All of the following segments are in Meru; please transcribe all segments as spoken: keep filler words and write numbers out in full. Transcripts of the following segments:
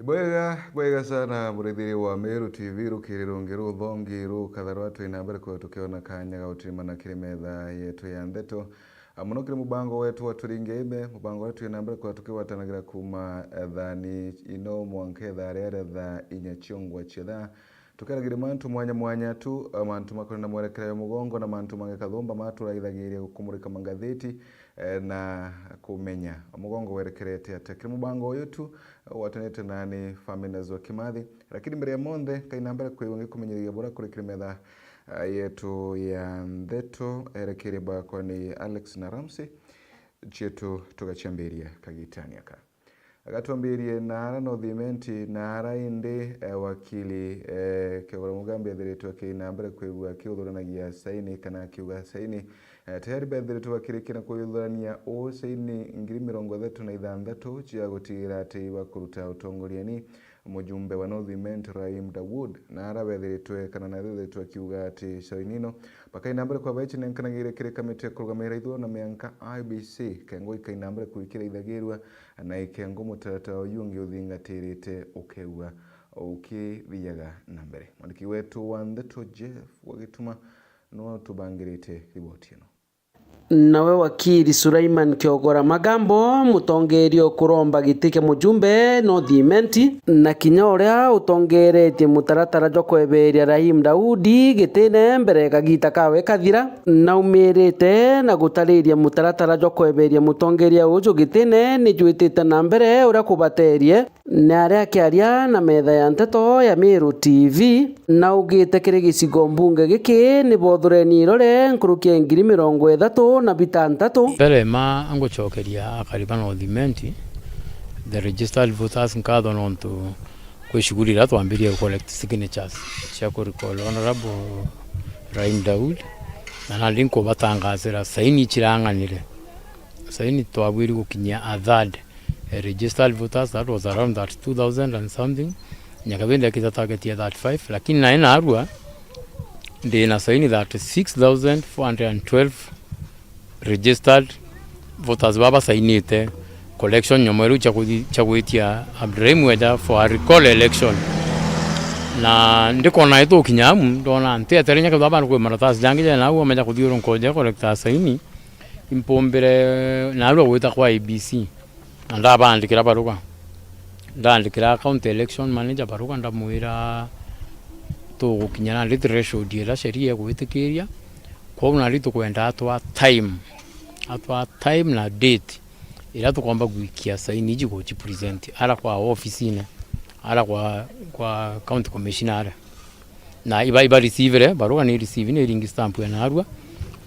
Bwega, bwega sana, murithiri wa Meru T V, rukiri rungi ruthongi rukatharwa twina mbere kwa tukiona kanya ga gutirimana kiri metha yetu ya ndeto. A, muno kiri mubango wetu wa Turinge Ime, mubango uria twina mbere kwa tukigwatanagira kuma, eh, thani ino mwanka ithaa riria thaa inya ciongwa cia thaa. Tukeragira mantu mwanya mwanya tu, eh, mantu makonana na mwerekera ya mugongo na mantu mangi kathumba maturaithagiria kumurika mangathiti, eh, na kumenya mugongo werekerete atia. Kiri mubango uyu tu, eh, gwatanite nani Faminas wa Kimathi. Lakini mbere ya monthe, kaina mbere kwigua ngikumenyithia bura kuri kiri metha, eh, yetu ya ndeto, erekeire bakwa ni Alex na Ramsey. Cietu tugaciambiria kagitani aka. Agatwambirie naara North Imenti, naara indi, eh, wakili, eh, Kegora Mugambi ethiritwe akina mbere kwigua akiuthuranagia saini kana akiuga saini. Eh, tayari bethiritwe bakirikia na kuuthurania uu saini ngiri mirongo ithatu na ithanthatu cia gutigira ati ibakuruta utongoriani. Mujumbe wa North Imenti Rahim Dawood naara bethiritwe kana naethiritwe akiuga ati saini ino bakaina mbere kwa baicinenkanagire kiri kamiti ya kurugamira ithurano na mianka I B C, kengo ikaina mbere kwikira ithagirua na ikengo mutaratara uyu ungi uthingatirite ukeua ukithiaga na mbere. Mwandiki wetu wa ndeto Jeff Wagituma niwe utubangirite riboti ino. Nawe wakiri Sulaiman Kiogora Magambo, mutongeria ukuromba giti kia mujumbe North Imenti, na kinya uria utongeretie mutaratara jwa kweberia Rahim Daudi gitine mbere kagita kawe kathira, naumirite na gutariria mutaratara jwa kweberia mutongeria uju gitine ni jwitite na mbere uria kubaterie. Ni aria akiaria na metha ya nteto ya Meru T V, naugite kiri gicigo mbunge giki ni bothureni irore nkuruki ya ngiri mirongo ithatu na bitantatu. Mbere ma ngucokeria akari ba North Imenti, the registered voters, nkatho nontu kwi shughuli iria twambirie collect signatures cia ku recall Honourable Rahim Daud, na nandi nkubatangasira saini cirang'anire. Saini twabwiri gukinyia a third, eh, registered voters, that was around thirty-two thousand and something. Nyakabindi akita target ya thirty-five, lakini nae narua ndina saini thirty-six thousand four hundred and twelve registered voters baba basainite collection nyomweru cia kuthi-, cia gwitia Abdurahim Weja for a recall election. Na ndikona itukinya amu, ndona nti eterenya kethwa bandu kwi maratasi jangi jena au, amenya kuthiurunka uja collecta saini. Impumbire narua gwita kwa I B C, na ndabandikira baruga. Ndandikira county election manager baruga, ndamwira tugukinya nandi threshold iria sheria igwitikiria, kwou nandi tukwenda atwa time, atwa time na date iria tukomba gwikia saini iji guci present ara kwa ofisine, ara kwa, kwa county commissioner ara. Na iba, iba receive-re, baruga ni receive, ni ringi stamp ya narua,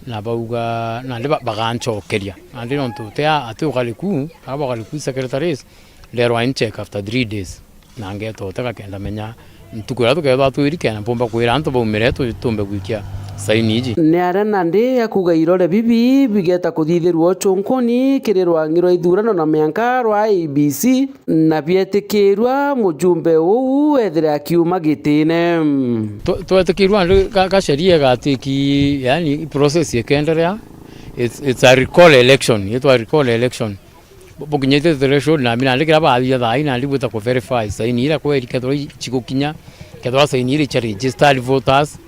na bauga, nandi ba-, bagancokeria. Nandi nontu ti a-, ati ukari ku, aba ukari ku secretaries, nderwa in check after three days. Na ngeta utega kenda menya ntuku iria tukethwa twiri kenda mpumba kwira antu baumire tu-, tumbe gwikia saini iji. Ni aria nandi akuga irore bibi bigeta kuthithirua ucunkuni kiri rwangi rwa ithurano na mianka rwa I B C. Na bietikirua mujumbe uu ethire akiuma gitine. Twe-, twetikirua nandi ga-, ga sheria igatiki, yani, process ikenderea. It's, it's a recall election, itwa recall election. Bu-, bukinyite threshold, na mina ndikira bathia thai, nandi bwita ku verify saini ira kweri kethirwa i-, cigukinya, kethirwa saini ira cia registered voters.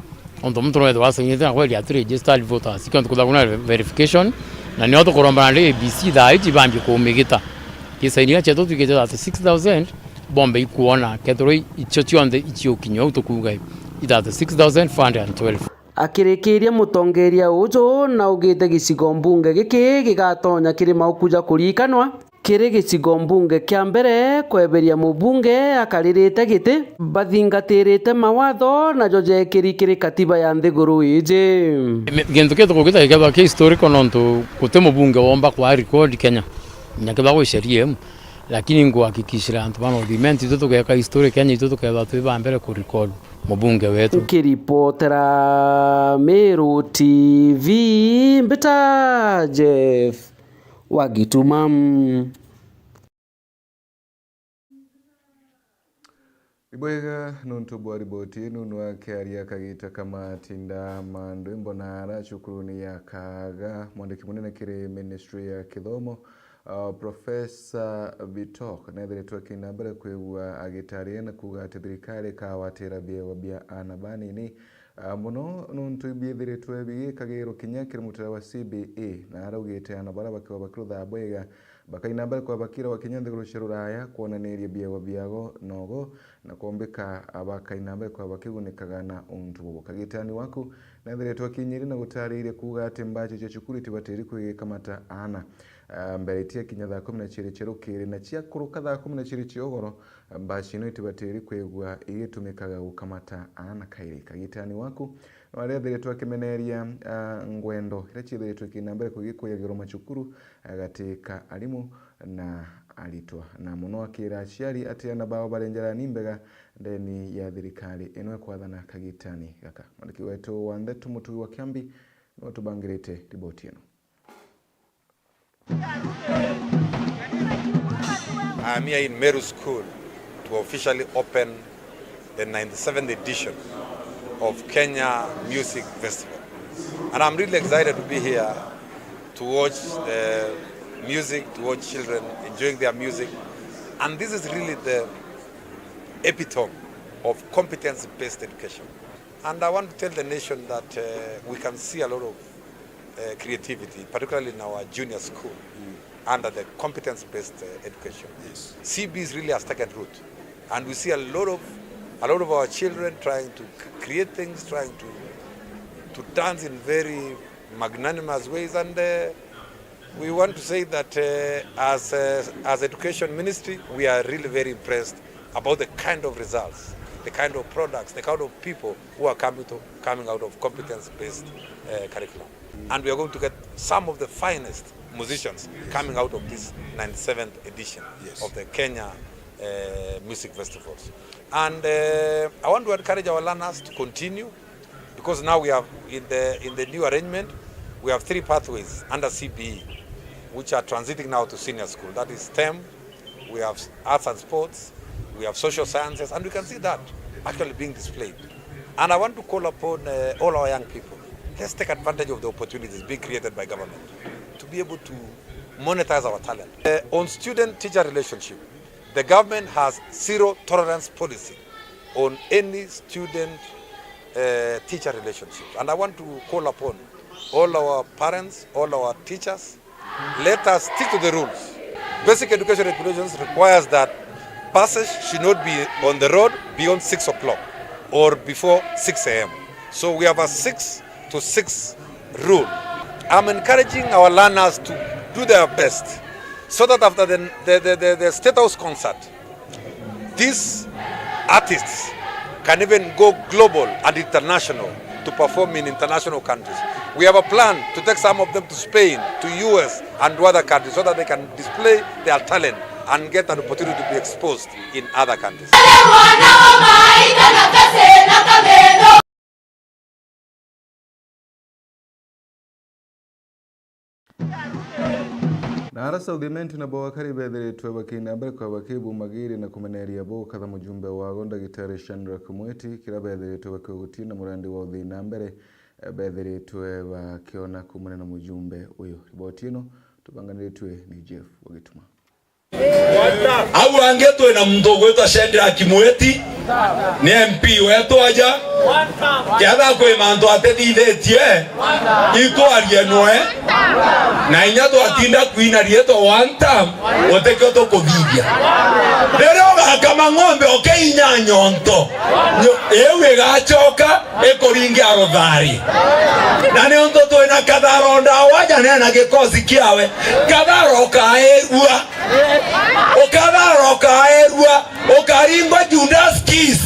Ontu muntu no ethirwa asainite na kweri ati registered voters. Ikio ntuku thaku na verification, na nio tukuromba nandi A B C thaa iji bambie kumigita. Kisaini iria cietu twikite thirty-six thousand, bombe ikwona, kethirwa i-, icio cionthe iciukinywa, u tukuuga i thirty-six thousand four hundred and twelve. Akirikiria mutongeria uju naugite gicigo mbunge giki gigatonya kiri mauku ja kurikanwa. Kiri gicigo mbunge kia mbere kweberia mubunge akaririte giti, bathingatirite mawatho najo jekiri kiri katiba ya nthiguru iji. Mi-, gintu kiu tukugita gikethwa ki historical nontu guti mubunge womba kwa record Kenya, kinya kethwa gwi sheria imu, lakini nguhakikishira antu ba North Imenti itu tugeka history Kenya, itu tukethwa twi ba mbere ku record mubunge wetu. Nkiripotera Meru T V, mbita Jeff wa Gituma. Ibwega nuntu bwa riboti inu, nwakiaria kagita ka matinda ma ndwimbo na ara cukuruni ya Kaaga, mwandiki munene kiri ministry ya kithomo, Uh, Professor Bitok neethiritwe akiina mbere kwigua agitaria na kuuga ati thirikari ikawatira biewa bia aana banini, uh, mono nontu biithiritwe bigikagirwa kinya kiri mutera wa C B E, na araugite aana baria bakiwa bakiruthaa bwega bakaina mbere kwabakira bakinya nthiguru cia ruraya kwonaniria biewa biago nogo, na kwombika bakaina mbere kwaba bakigunikaga na untu bubu. Kagitani waku neethiritwe akinyiri na gutariria kuuga ati mbaci cia cukuru itibatiri kwigika mata aana. Ah, mbere itiakinya thaa kumi na ciiri cia rukiri na ciakuruka thaa kumi na ciiri cia ugoro, mbaci ino itibatiri kwigua igitumikaga gukamata aana kairi. Kagitani waku no ariathiritwe akimeneria, ah, ngwendo iria ciithiritwe ikiina mbere kwigikuyagirwa macukuru, ah, gati ka arimu na aritwa, na mono akira aciari ati aana bao bari njara ni mbega ndeni ya thirikari ino ikwathana kagitani gaka. Mwandiki wetu wa ndeto Mutui wa Kiambi niwe utubangirite riboti ino. I am here in Meru School to officially open the ninety-seventh edition of Kenya Music Festival. And I'm really excited to be here to watch the music, to watch children enjoying their music. And this is really the epitome of competence-based education. And I want to tell the nation that, uh, we can see a lot of, uh, creativity, particularly in our junior school, under the competence-based, uh, education. Yes. C B has really has taken root, and we see a lot of, a lot of our children trying to c-, create things, trying to, to dance in very magnanimous ways, and, uh, we want to say that, uh, as, uh, as education ministry, we are really very impressed about the kind of results, the kind of products, the kind of people who are coming to, coming out of competence-based, uh, curriculum. And we are going to get some of the finest musicians coming out of this ninety-seventh edition, yes, of the Kenya, uh, Music Festivals. And, uh, I want to encourage our learners to continue, because now we have, in the, in the new arrangement, we have three pathways under C B E, which are transiting now to senior school. That is STEM, we have arts and sports, we have social sciences, and we can see that actually being displayed. And I want to call upon, uh, all our young people, let's take advantage of the opportunities being created by government to be able to monetize our talent. Uh, on student-teacher relationship, the government has zero tolerance policy on any student, uh, teacher relationship. And I want to call upon all our parents, all our teachers, let us stick to the rules. Basic education regulations requires that buses should not be on the road beyond six o'clock or before six a m. So we have a six to six rule. I'm encouraging our learners to do their best so that after the, the, the, the, the State House concert, these artists can even go global and international to perform in international countries. We have a plan to take some of them to Spain, to U S, and to other countries so that they can display their talent and get an opportunity to be exposed in other countries. Na ara South Imenti nabo akari bethiritwe bakiina mbere kwa bakibumagiria na kumeneria bo katha mujumbe wago Ndagitari Shadrack Mweti, kira bethiritwe bakiugutia na murandi wa uthii na mbere, eh, bethiritwe bakiona kumana na mujumbe uyu. Riboti ino tubanganiritwe ni Jeff Wagituma. Au angi twina muntu ugwitwa Shadrack Mweti, ni M P wetu aja. Ketha kwi mantu atithithitie, itwarie nwe. Na inya twatinda kwina riitwa one term, utikio tukuthithia. Riria ugakama ng'ombe ukiinya nyonto, nyo-, iu igacoka ikuringe aruthari. Na niuntu twina Kathara o ndawa aja, neena gikosi kiawe. Kathara ukairua. Ukathara ukaerua, ukaringwa Judas Kiss.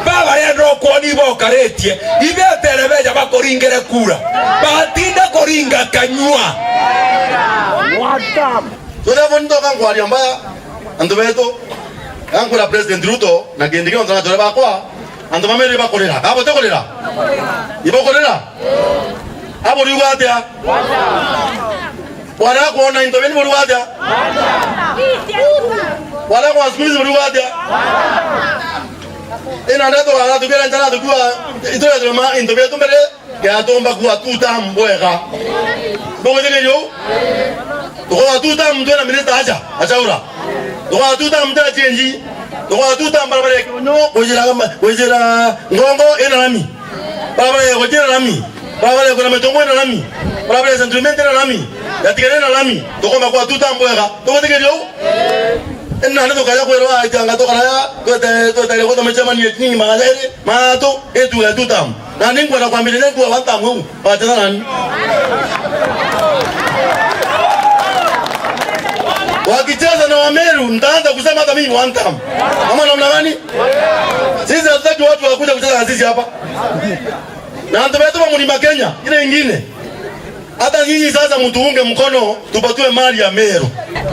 Baba renda ukwoni iba ukaritie. Ibetere beja bakuringire kura. Batinda kuringa kanyua. Turia bo ntoka nkwaria mbaya, antu betu. Gankura President Ruto na kindi kionthe na tore bakwa, antu bamiri bakurira. Kabo te kurira? Ibo kurira? Abo riuga atia? Bwana kwona into bini buriuga atia? Bwana kwa siku hizi buriuga atia? Ina ndeto ara tukira njara tukua, itore tuma into bietu mbere, ya tumba kuwa tuta mbwega. Bogwitikiria u? Tukoga two term twina minister acha, achaura. Tukoga two term twina change. Tukoga two term barabara ya Kionyo, kwijira, kwijira Ngongo ina lami. Barabara ya Goji ina lami. Barabara ya kuna Mitongo ina lami. Barabara ya Central Imenti ina lami. Ya Tigania ina lami. Tukoma kwa two term bwega. Tugutikiria u? Ina ni tukaja kwirwa aitanga tukaraya, twete, twete gutha micemania nyingi magana jairi, matatu, itu ya two term. Na ni nkwenda kwambiriria ntua one term u. Wacheza nani? Wakicheza na Wameru, nitaanza kusema hata mimi one term. Ama namna gani? Sisi hatutaki watu wakuja kucheza na sisi hapa. Na antu betu ba Mlima Kenya, ile ingine. Hata nyinyi sasa mtuunge mkono, tupatue mali ya Meru.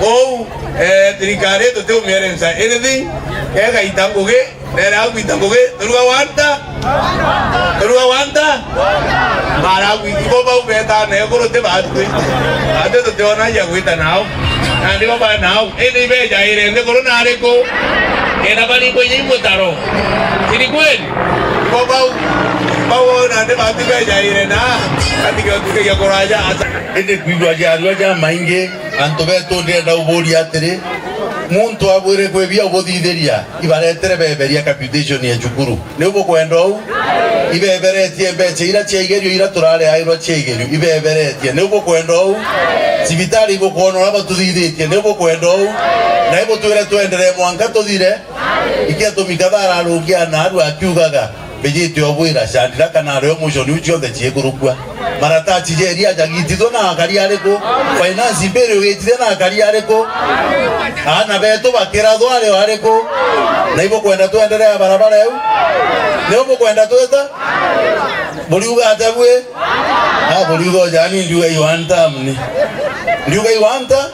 Oh, eh, thirikari tutiumiere nsa anything, ega ita ngugi, Nera agwita ngugi, turuga wanta? Turuga wanta? Mara agwita, ibo bau beta na ekuru ti batwi. Batwi tutiona ya gwita nao. Na nibo ba nao. Indi ibejaire nthiguru na ariku? Kenda baringwe inya imutaro. Ti ni kweli? Ibo bau, bau na ndi batwi bejaire na, atiga tukagia kuraja. Indi kwigua jarua ja maingi. Antu betu, ndirenda uburia atiri, muntu abwire kwi bia ubuthithiria, ibaretere beberia capitation ya cukuru. Ni ubukwenda ou? Ibeberetie mbecha ira cia igerio ira turari airwa cia igerio, ibeberetie. Ni ubukwenda ou? Cibitari ibukwona uria batuthithitie, ni ubukwenda ou? Na ibutwire twenderee mwanka tuthire? Ikia tumika thararungia na aru akiugaga, Mbijite obwira, Chandira kana ario muconi u cionthe ciikurukua. Marataci jeria jagitithwe na akari ariku? Finance bill ugitithia na akari ariku? Aana betu bakirathwa ari o ariku? Na ibukwenda twenderea barabara iu? Ni ubukwenda twita? Buriuga atia bwi? Ah, buriuga ujani ndiuga iwanta mni. Ndiuga iwanta?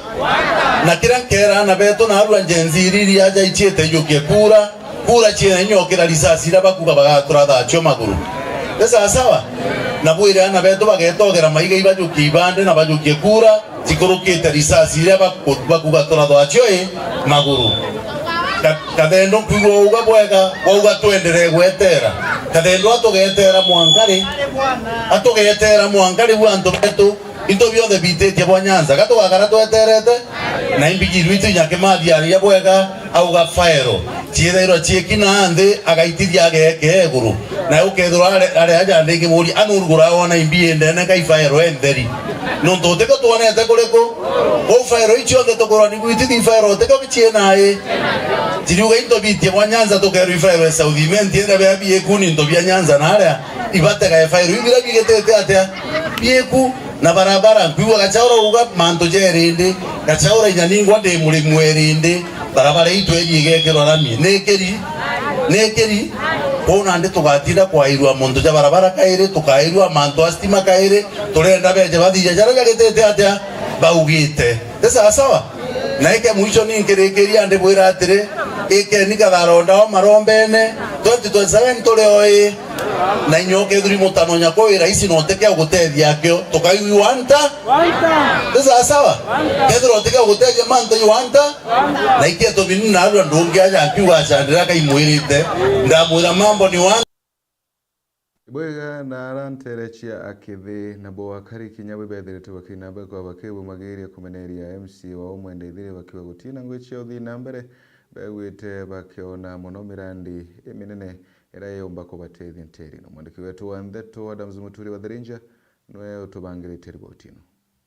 Na kiria nkera aana betu na arua Gen Z iriri aja iciite ijukie kura. Kura ciena inya ukira risasi iria bakuga bagaturatha acio maguru. Ni sawasawa? Na bwire aana betu bagetogera maiga ibajukie ibande na bajukie kura cikurukite risasi iria baku-, bakuga turathwa acio i maguru. Ka-, Kathendo nkwigua wauga bwega, wauga twenderee gwetera. Kathendo atugetera mwanka ri? Atugetera mwanka ri bu antu betu? Into bionthe bititie bwa Nyanza, ga tugakara tweterete? Na imbigi rwitu inya Kimathi aria bwega, auga faero ciithairwa ciikina nthi, agaitithia ageke iguru. Na ukethirwa are, are aja ndingimuria, anu urugura wona imbi indene kai faero entheri. Nontu utiko twonete kuriku? Kou faero icio nthe tukurwa ni gwitithi faero utiko ciina i. Tiriuga into bitie bwa Nyanza tukerwa ifaero e South Imenti, enda bia biikuni into bia Nyanza na aria ibatega ifaero ibira bigitete atia? Biiku. Na barabara, nkwigua Gachaura uga mantu jerindi. Gachaura inya ningwa ndi murimi werindi. Barabara ii tweri igekirwa rami. Nikiri? Nikiri? Kwou nandi tugatinda kwairua muntu ja barabara kairi, tukairua mantu a stima kairi, turenda beje bathithia jaria jagitite atia baugite. Ti sawasawa? Na ike mwisho ni nkirikiria ndibwira atiri, ikeni katharonda o marombene, twenty twenty-seven turi o ii. Na inya ukethirwa imutano nyakwa wi raisi na utike ugutethia akio, tukaigua wanta? Wanta. Ti sawasawa? Wanta. Kethirwa utike ugutethia mantu i wanta? Wanta. Na ikie tumini na arua ndungi aja nkiuga acandira kaimwirite, ndamwira mambo ni wanta. Ibwega na aranterecia akithi, nabo akari kinya bibethirite bakinamba kwa bakibumagiria kumeneria M C A wao Mwenda Ithiri bakiuga gutina ngui cia uthii na mbere, begwite bakiona mono mirandi iminene iria yumba kubatethia nterino. Mwandiki wetu wa ndeto Adams Muturi wa Thirinja niwe utubangirite riboti ino.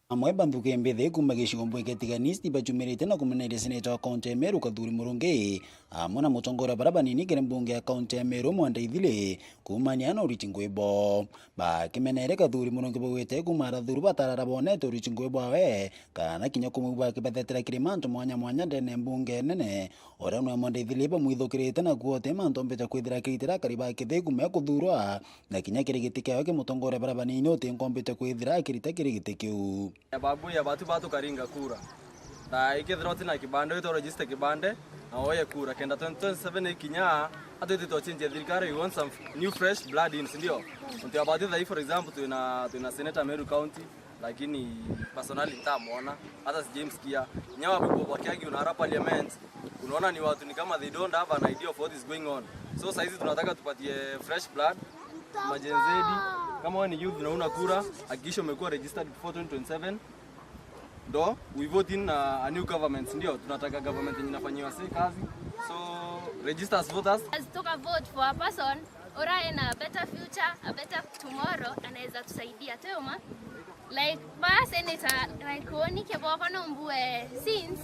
Amwe ba nthuki mbithi kuuma gicigo mbunge Tigania East bachumirite na kumeneria seneta wa kaunti ya Meru Kathuri Murungi, amwe na mutongoria baria banini kiri mbunge ya kaunti ya Meru Mwenda Ithiri, kuumania na uriti ngui bo. Bakimeneria Kathuri Murungi baugite kuuma arathuru batarara bonete uriti ngui bwawe, kana kinya kumwigua akibathetera kiri mantu mwanya mwanya ndene mbunge nene, uria nwe Mwenda Ithiri bamwithukirite na kuote mantu ombite kwithira akiritira akari ba kithi kuuma kuthurwa. Na kinya kiri giti kiawe kimutongoria baria banini utinkombite kwithira akirita kiri giti kiu. Babu ya batu batukaringa kura. Na ikethira utina kibande, wite register kibande, na woye kura. Kenda twenty twenty-seven ikinya, atwite twachinjia thirikari, we want some new fresh blood in, sindio? Untu ya batu thai, for example, twina, twina senator Meru County, lakini personally ntamwona, hata sijamsikia. Nyawa people wakiagi unara parliament, unaona ni watu ni kama they don't have an idea of what is going on. So saizi tunataka tupatie fresh blood, ma Gen Z. Kama wewe ni youth na una kura, hakikisha umekuwa registered before twenty twenty-seven. Ndo we vote in a, a new government, ndio tunataka government yenye inafanyia wasee kazi. So register as voters. As tuka vote for a person ura ena a better future, a better tomorrow, anaweza tusaidia, tuma. Like, ba senator, like, woni kiboko no mbue since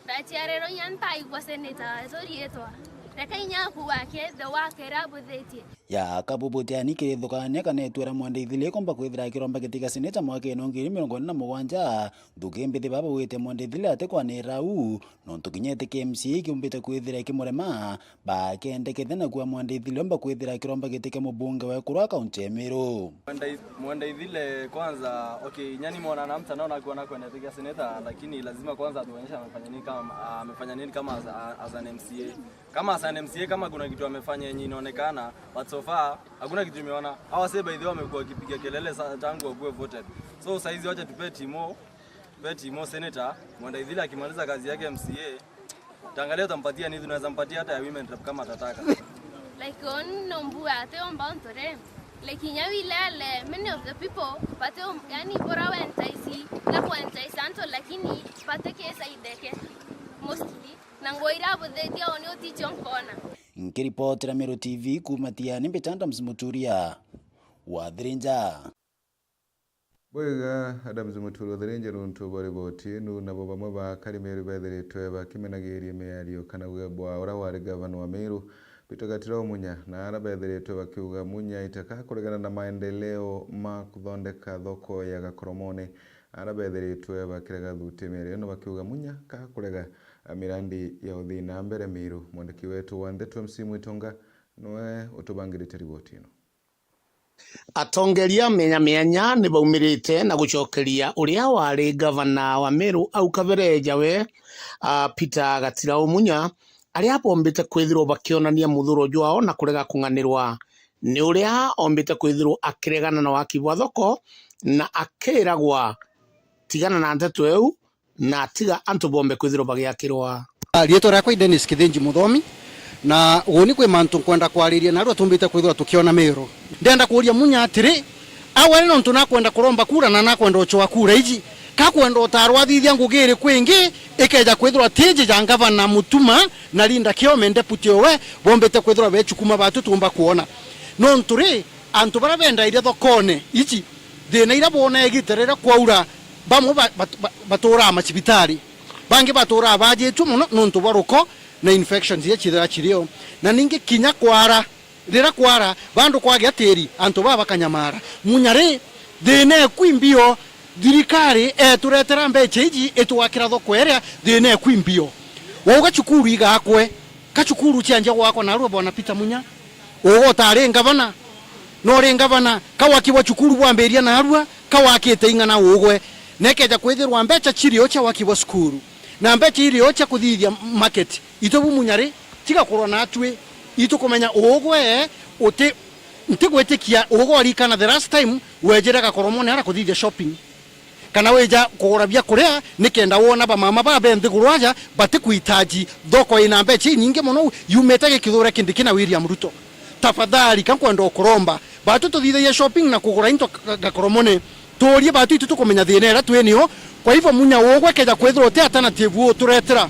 ndaciarirwo inya ntaigua senator atorietwa. Reka inya aku wake, the work ira abuthitie. Ya kabubuti yani kirithukania kana itwira Mwenda Ithili ikomba kwithira akiromba giti kia seneta mwaka ino ngiri mirongo iri na mugwanja, nthuki mbithi baba wite Mwenda Ithili atikwanira au, nontu kinya iti kia M C A ikiumbite kwithira ikimurema, bakendekete na kuwa Mwenda Ithili omba kwithira akiromba giti kia mubunge wa ekuru a kaunti ya Meru. Mwenda Ith-, Mwenda Ithili kwanza, okay, inya ni mwana na mtandao na kuona kwenda giti kia seneta, lakini lazima kwanza atuonyeshe amefanya nini kama, amefanya nini kama as, as an M C A. Kama as an M C A, kama kuna kitu amefanya yenye inaonekana, but so far hakuna kitu nimeona. Hawa wasee by the way wamekuwa wakipiga kelele sa-, tangu wakuwe voted. So saizi wacha tupe Timo, tupe Timo senator, Mwenda Ithili akimaliza kazi yake M C A, tangalia utampatia nini, tunaweza mpatia hata ya women rep kama atataka. Like, on no mbua ate omba onto re. Like, inya wilele, many of the people, but um, yani bora we entice, na ku entice anto, lakini but ke side ke mostly. Na nguo ira abuthitie uni uticio nkona. Nkiripotera Meru T V kuuma Tiani, mbita Adams Muturia wa Thirinja. Bwega, Adams Muturia wa Thirinja, nuntu bwa riboti inu. Nabo bamwe ba akari Meru bethiritwe bakimenagiria miario kana ugea bwa ura wari gavana wa Meru, Peter Gatira Munya, na ara bethiritwe bakiuga Munya itaka kuregana na maendeleo ma kuthondeka thoko ya Gakoromone. Ara bethiritwe bakirega thuti miario ino bakiuga Munya ka kurega mirandi ya uthii na mbere Meru. Mwandiki wetu wa ndeto M C Mwitonga niwe utubangirite riboti ino. Atongeria mianya mianya ni baumirite na gucokeria uria wari gavana wa Meru au kabere jawe, a, Peter Gatira Munya, aria bombite kwithirwa bakionania muthuro jwao na kurega kung'anirwa ni uria ombite kwithirwa akiregana na waki bwa thoko na akiragwa, "Tigana na nteto iu, na tiga antu bombe kwithirwa bagiakirwa." Ah, riitwa riakwa i Dennis Kithinji Muthomi, na uuni kwi mantu nkwenda kwariria narua tumbite kwithirwa tukiona Meru. Ndenda kuuria Munya atiri, awe ni nontu nakwenda kuromba kura na nakwenda ucwa kura iji, ka kwenda utarwa athithia ngugi iriku ingi ikeja kwithirwa tiji ja ngavana Mutuma na Linda Kiome, deputy owe, bombite kwithirwa becukuma batu tuumba kwona? Nontu ri, antu baria bendairia thokone iji, thina iria boona igita riria kwaura, bamwe ba-, ba-, ba-, baturaa macibitari, bangi baturaa baajitue mono nontu bwa ruko na infections iria ciithira cirio. Na ningi kinya kwara, riria kwara, bandu kwagia tiri, antu baa bakanyamara. Munya ri, thina eku imbio, thirikari eturetera mbecha iji itwakira thoko iria, thina eku imbio. Wauga cukuru igakwe, ka cukuru cianjia gwakwa narua, Bwana Peter Munya? Ugo utari ngavana, no uri ngavana, ka waki bwa cukuru bwambiria narua, ka wakite ing'ana ugwe? Nekeja kwithirwa mbecha cirio cia waki bwa cukuru, na mbecha irio cia kuthithia market, itwe bu Munya ri, tiga kurwa natwi, itukumenya ugwe uti, ntigwitikia ugwe urikana the last time wejire Gakoromone ara kuthithia shopping. Kana wija kugura bia kuria, nikenda wona bamama baa be nthiguru aja batikuhitaji. Thoko ina mbecha inyingi mono, yumite Gikithure Kindiki na William Ruto. Tafadhali, ka nkwenda ukuromba, batu tuthithagia shopping na kugura into Ga-, Gakoromone, tuurie batu itu tukumenya thina iria twi nio. Kwa hivyo, Munya ugwe, ikeja kwithirwa uti alternative uturetera,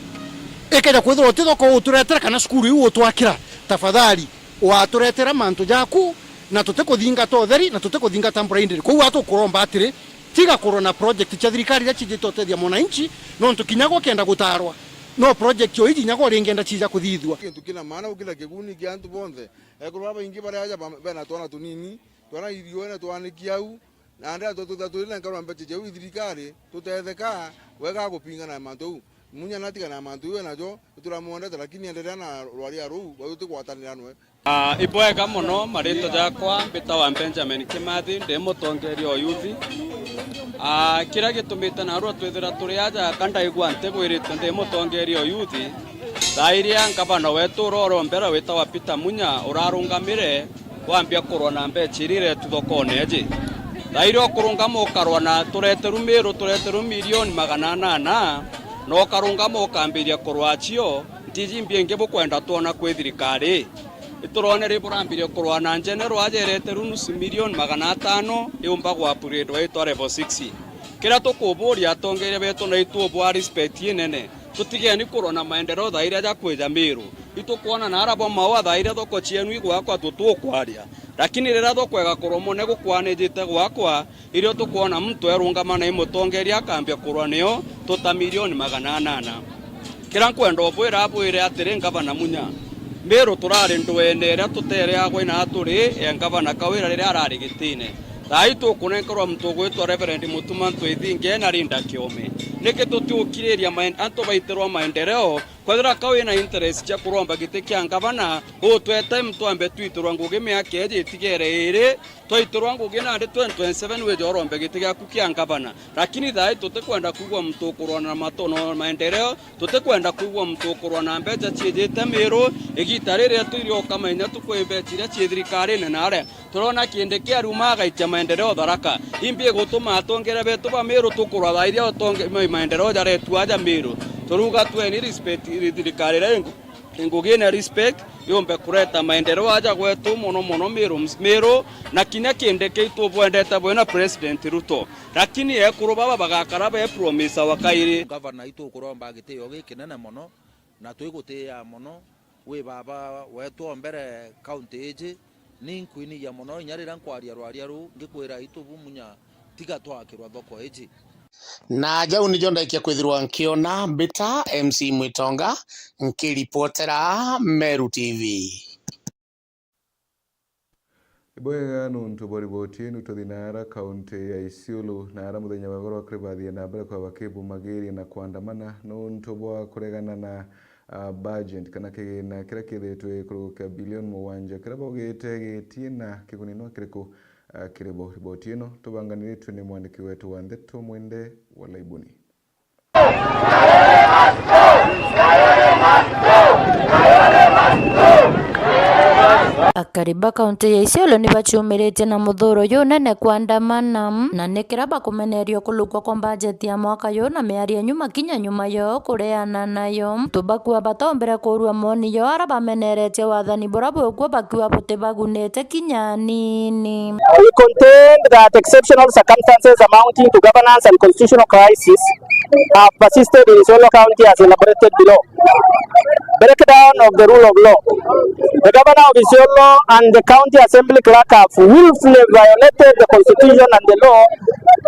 ikeja kwithirwa uti thoko uturetera kana cukuru iu utwakira, tafadhali, waturetera mantu jaku, na tutikuthingata utheri, na tutikuthingata mburindiri. Kwou atukuromba atiri, tiga kurwa na project cia thirikari iria cijite utethia mwananchi, nontu kinya gwe ukienda gutarwa, no project o iji inya gwe uringenda cija kuthithua. Kintu kina maana gukira kiguni kia antu bonthe. Ekuru babaingi baria aja ba-, bena twana tunini, twana irione twaniki au, na ndea tu-, tu-, tu-, turinenkerwa mbecha jau i thirikari, tutetheka wega gupingana na mantu au. Munya natigana na mantu iu enajo, ituramwendete, lakini endelea na rwaria ruu, bau tutigwatanira nwe. Ah, ibwega mono, maritwa jakwa mbitawa Benjamin Kimathi, ndi mutongeria o youth. Ah, kiria gitumite narua twithira turi aja, ka ndaigua ntigwiritwe ndi mutongeria o youth, thaa iria ngavana wetu ura uri o mbere witawa Peter Munya urarungamire, wambia kurwa na mbecha iria iretu thokone iji. Thaa iria ukurungama ukarwa na tureteru miru, tureteru milioni magana anana, na ukarungama ukambiria kurwa acio, ntiji mbia ingi bukwenda twona kwi thirikari. Ituronere burambirie kurwa na njenero aja ireteru nusu milioni magana atano, iumba gwa upgrade wa itwa level six. Kiria tukuburia atongeria betu na itubwa respect inene, tutigeni kurwa na maendeleo thaa iria jakwija Miru. Itukwona na ara bwa maua thaa iria thoko cienu igwakwa tutukwaria. Lakini riria thoko igakorwo mone gukwanijite gwakwa, irio tukwona muntu erungama na imutongeria akambia kurwa nio tuta milioni magana anana. Kiria nkwenda ubwira abwire atiri, Ngavana Munya, Miru turari ndwene iria tutereagwa ina turi ya Ngavana Kawira riria arari gitine. Thaa ii tukunenkerwa muntu ugwitwa Reverend Mutuma Ntwithinge na Linda Kiome. Niki tutiukiriria maen-, antu baitirwa maendeleo? Kwethira ka wina interest cia kuromba giti kia ngavana, utwete twambe twitirwa ngugi miaka iji itigere iri, twaitirwa ngugi nandi twenty twenty-seven wije urombe giti giaku kia ngavana. Lakini thaa ii tutikwenda kwigua muntu ukurwana na mato-, na maendeleo, tutikwenda kwigua muntu ukurwa na mbeca ciijite Miru. Igita riri tu irioka menya tukwi mbeca iria cii thirikarine na aria turona Kindiki ariuma agaitia maendeleo Tharaka. Imbi igutuma atongeria betu ba Miru tukurwa thaa iria utonge-, ma-, maendeleo jaretu aja Miru. Turuga tweni respect thirikari iria ingu-, ingugine respect, yumbe kureta maendeleo aja gwetu, mono mono Miru, Miru, na kinya Kindiki itubwendete bwena President Ruto. Lakini ekuru baba bagakara be promise wa kairi. Ngavana, itukuromba gitio gikinene mono, na twigutiia mono. Wi baba wetu o mbere kaunti iji, ni nkwinigia mono inya riria nkwaria rwaria ruu, ngikwira itubu Munya, tiga twakirwa thoko iji. Na jau nijo ndaikia kwithirwa nkiona mbita M C Mwitonga, nkiripotera Meru T V. Ibwega nuntu bwa riboti inu, tuthi naara kaunti ya Isiolo, naara muthenya wa igoro akuri bathie na mbere kwa bakibumagiria na kwandamana nuntu bwa kuregana na, ah, budget kana kigina kiria kithitwe iguru kia bilioni mugwanja, kiria baugite gitina kiguni no kiriku, ah, kiri bo. Riboti ino tubanganiritwe ni mwandiki wetu wa ndeto Mwende wa Laibuni. Akari ba kaunti ya Isiolo ni baciumiritie na muthuro junene kwandamana, na ni kiria bakumeneria kulukwa kwa mbajeti ya mwaka yu na miario nyuma kinya nyuma yo kureana nayo. Tubakua batombere kurua moni yo ara bameneretie wathani bura bukwo bakua butibagunite kinya nini. We contend that exceptional circumstances amounting to governance and constitutional crisis have persisted in Isiolo County as elaborated below. Breakdown of the rule of law. The governor of Isiolo and the county assembly clerk have willfully violated the constitution and the law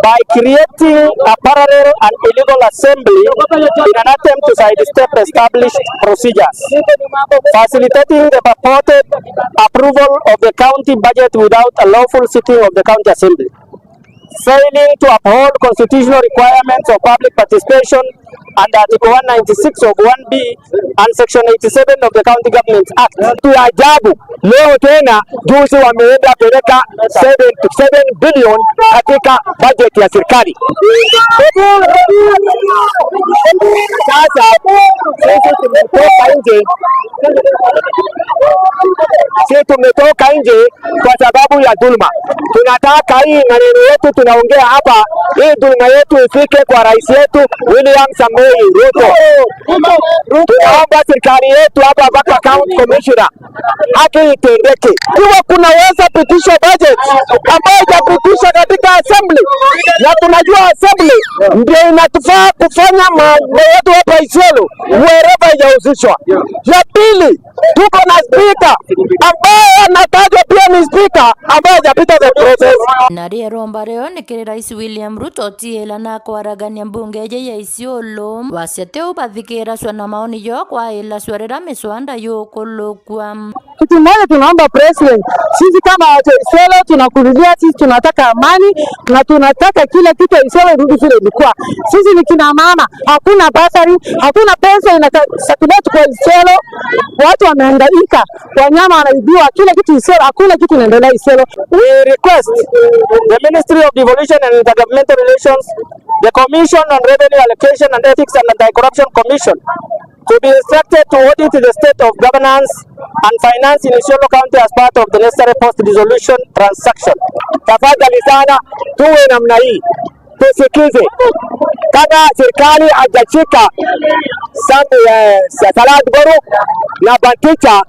by creating a parallel and illegal assembly in an attempt to sidestep established procedures, facilitating the purported approval of the county budget without a lawful sitting of the county assembly, failing to uphold constitutional requirements of public participation under Article one ninety-six of one B and Section eighty-seven of the County Government Act. Tu ya ajabu, leo tena juzi wameenda peleka seven, seven billion katika budget ya serikali. Sasa sisi tumetoka nje, sisi tumetoka nje kwa sababu ya dhuluma. Tunataka hii maneno yetu tunaongea hapa, hii dhuluma yetu ifike kwa rais yetu William Samoei Ruto. Tunaomba serikali yetu hapa mpaka county commissioner, haki itendeke. Ikiwa kunaweza pitisha budget ambayo haijapitisha katika assembly, na tunajua assembly ndio inatufaa kufanya mambo yetu hapa Isiolo, wherever haijahusishwa. Ya pili, tuko na spika ambaye anatajwa pia ni spika ambaye hajapita the process. Na rio iromba rio ni kiri Rais William Ruto utiila na kwaragania mbunge iji ya Isiolo. Wasia tiu bathikiracua na maoni jo kwailasua riria miswanda yukulukua. Kitu moja tunaomba president, sisi kama watu wa Isiolo tunakulilia, sisi tunataka amani na tunataka kila kitu ya Isiolo irudi vile ilikuwa. Sisi ni kina mama, hakuna bursary, hakuna pesa inaka-, circulate kwa Isiolo. Watu wamehangaika, wanyama wanaibiwa, kila kitu Isiolo, hakuna kitu inaendelea Isiolo. We request the Ministry of Devolution and Intergovernmental Relations, the Commission on Revenue Allocation and Ethics and Anti-Corruption Commission to be instructed to audit the state of governance and finance in Isiolo County as part of the necessary post-dissolution transaction. Tafadhali sana, tuwe namna hii. Tusikize, kama serikali haijashika sambu ya, ya Salad Group na Banticha,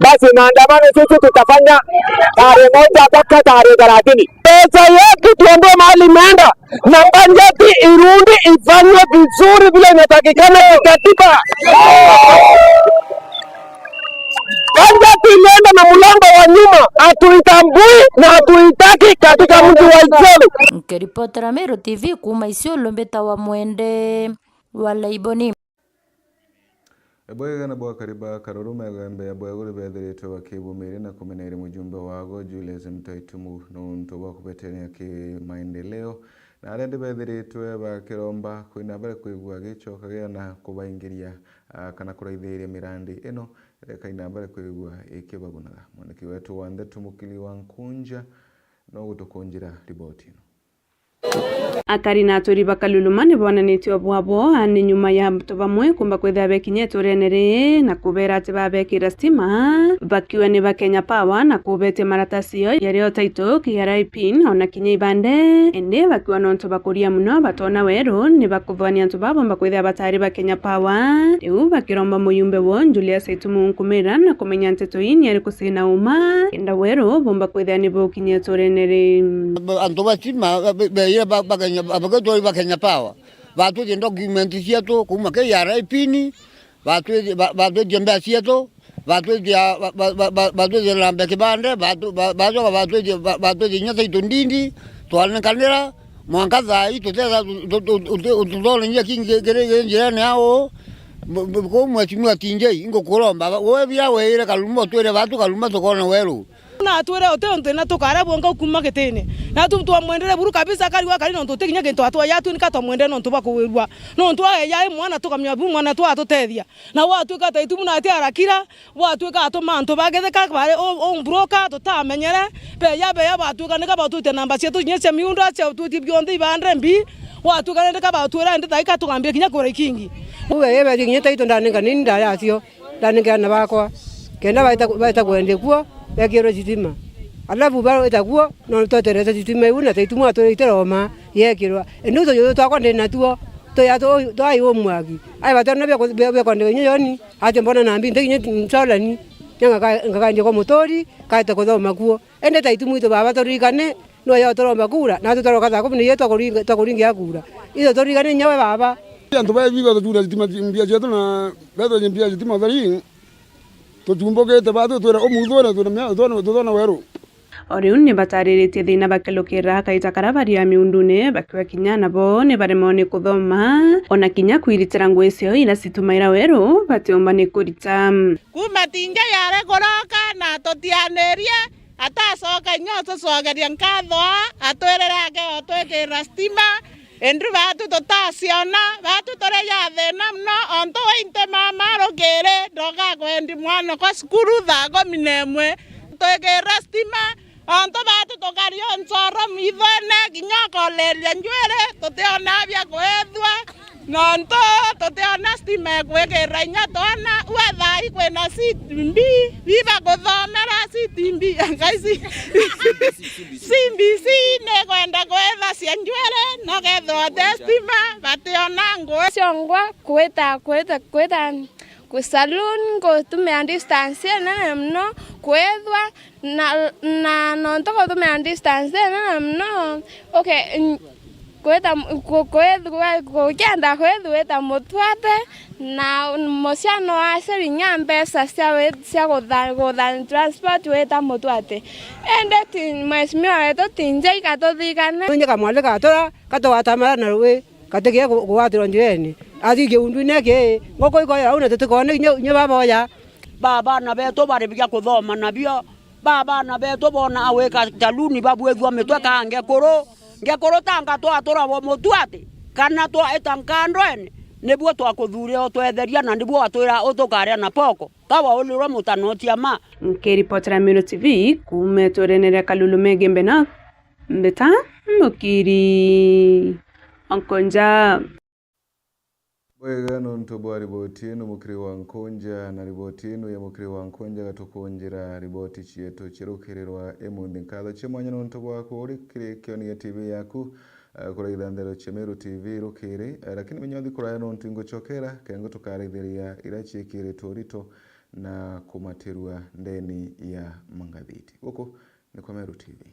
basi maandamano sisi tutafanya tarehe moja mpaka tarehe thelathini. Pesa yetu tuambie mahali imeenda, na bajeti irudi ifanywe vizuri vile inatakikana kikatiba. Bajeti imeenda na mlango wa nyuma, hatuitambui na hatuitaki katika mji wa Isiolo. Nkiripotera Meru T V kuuma Isiolo, mbitawa Mwende wa Laiboni. Ebwega na bwakari ba Karuru megambe ya bweguri bethiritwe bakibumiria na kumeneria mujumbe wago Julius Mtaitumu nuntu bwa kubeterania ki maendeleo, na aria ndi bethiritwe bakiromba kwina bari kwigua gicokagia na kubaingiria, ah, kana kuraithiria mirandi ino, reka ina bari kwigua ikibagunaga. Mwandiki wetu wa ndeto Mukiri wa Nkunja no gutukunjira riboti ino. Akari na aturi ba Kaluluma ni bonanitie obwabo ni nyuma ya antu bamwe kumba kwithira bekinya iturene ri na kubera ati babekira stima, bakiuga ni ba Kenya Power na kubetia maratasi yo yario title, K R A pin, ona kinya ibande. Indi bakiuga nontu bakuria muno batona weru ni bakuthwania antu babomba kwithira batari ba Kenya Power. Riu bakiromba muyumbe wo Julius Itumu nkumira na kumenya nteto ii ni ariku cina uma, kenda weru bomba kwithira ni bukinya iturene ri. Antu ba stima, ba-, ba-, beire ba-, ba Kenya, ba-, ba-, ba Kenya Power. Batwitie document cietu kuuma K R A pin, batwitie, ba-, batwitie mbea cietu, batwitia, ba-, ba-, ba-, ba-, batwitie namba ya kibande, batu-, ba-, bacoka batwitie, ba-, batwitie inya title deed, twanikanira, mwanka thaa ii tutethira tu-, tu-, tu-, tu-, tutonyia kingi kiri, kiri njirene au, bu-, bu-, kuu mheshimiwa T J, ingukuromba, we bia weire Karuma, utwire batu Karuma tukona weru. Na atwire uti untu na tukara bwonka ukuma gitine. Na tu twamwendere buru kabisa, akari wa kari nontu uti kinya gintu atwaya, atwi nika twamwendere nontu bwa kuwirua. Nontu ageya i mwana tukamenya bu mwana twa atutethia. Na gwatuika ta itumu na ati arakira, gwatuika atuma antu bagetheka bari o, o broker tutamenyere. Beya, beya, batuika nika batwite namba cietu kinya cia miunda, cia utwiti bionthe ibande mbi. Gwatuika nika batwira ndi taika tugambie kinya kura ikingi. Uwe yebe kinya taito ndaninga nini ndayacio. Ndanenkera aana bakwa, kenda baita, baita kwendie kuo, bekirwe thitima. Alafu baita kuo, no tweterete thitima iu, na taitu mwa twirite Roma, yekirwa. Indi utujuju twakwa ndi natuo, twi atu, twai umwagi. Ai batona bia ku-, bia, bia kwandika kinya Joni, ati mbona nambi nti kinya nsolani, nya ngaka-, ngakandia kwa muturi, kaite kuthoma kuo. Indi taitu mwitu baba turirikane, no yo turomba kura, na tutoka thaa kumi na inya twakuringa, twakuringia kura. Itho turirikane nyawe baba. Antu ba biba tucuna thitima mbia cietu na bethwa mbia thitima thari, tucumbukite ba tutwira umuthwe na twina mia, twona, twona weru. O riu ni batariritie thina bakilukira kaita karia bari a miundune, bakiuga kinya nabo ni baremewe ni kuthoma, ona kinya kwiritira ngui ciao iria citumaira weru batiumba ni kurita. Kuma tinja yare kuroka na tutianirie, atacoka inya utucokeria nkatho aa, atwirire age utwikirira stima, indi batu tutaciona, batu turi ja thina mono, ontu waintu mama rukiri ndoka kwendi mwana kwa cukuru thaa kumi na imwe, twikirira stima, ontu batu tukari o ncoro mwithone, kinya ukoreria njuiri, tutiona bia kwethua. Nontu tutiona stima ikwikirira inya twana, ua thaa ii kwina C T B, biba kuthomera C T B, ngai ci-, C B C nikwenda kwethacia njuiri, no kethirwa ti stima, bationa ngui. Ciongwa kwita, kwita, kwita ku saloon, kutumia distance inene mono, kwethwa Na, na nontu kutumira distance inene mono, okay, n-, kwita m-, ku-, kwithua, ukienda kwithwita mutwate, na muciano wacio inya mbeca cia wi-, cia kutha-, kutha transport wita mutwate. Indi ti, mheshimiwa wetu tinja ikatuthikane. Nonye kamwari gatura, katugwatamara na rui, gatigie ku-, kugwatirwa njirene. Athi kiundune ki, nguku ikoya au na tutikone inya, inya baboya. Ba bana betu bari bia kuthoma nabio. Ba bana betu boona awika taluni babwithua mitwe ka ngekuru, ngekuru ta ngatwatura bo mutwate, kana twaita nkandwene, nibuo twakuthuurire utwetheria, na nibuo watwira utukaria na poko, ka waulirwe mutanotia ma. Nkiripotera Meru T V kuuma iturene ria Kalulu Megembe North, mbita Mukiri Onkonja. Bwega nontu bwa riboti ino, Mukiri wa Nkunja, na riboti ino ya Mukiri wa Nkunja gatukunjira riboti cietu cia rukirirwa imunthi. Nkatho cia mwanya nontu bwa kuri kiri kioni gia T V yaku, Eh, kuraitha nthero cia Meru T V rukiri, eh, lakini menya uthi kuraya nontu inguchokera, kengo tukaraithiria iria ciikiritwe urito na kumatirua ndeni ya mangathiti. Guku ni kwa Meru T V.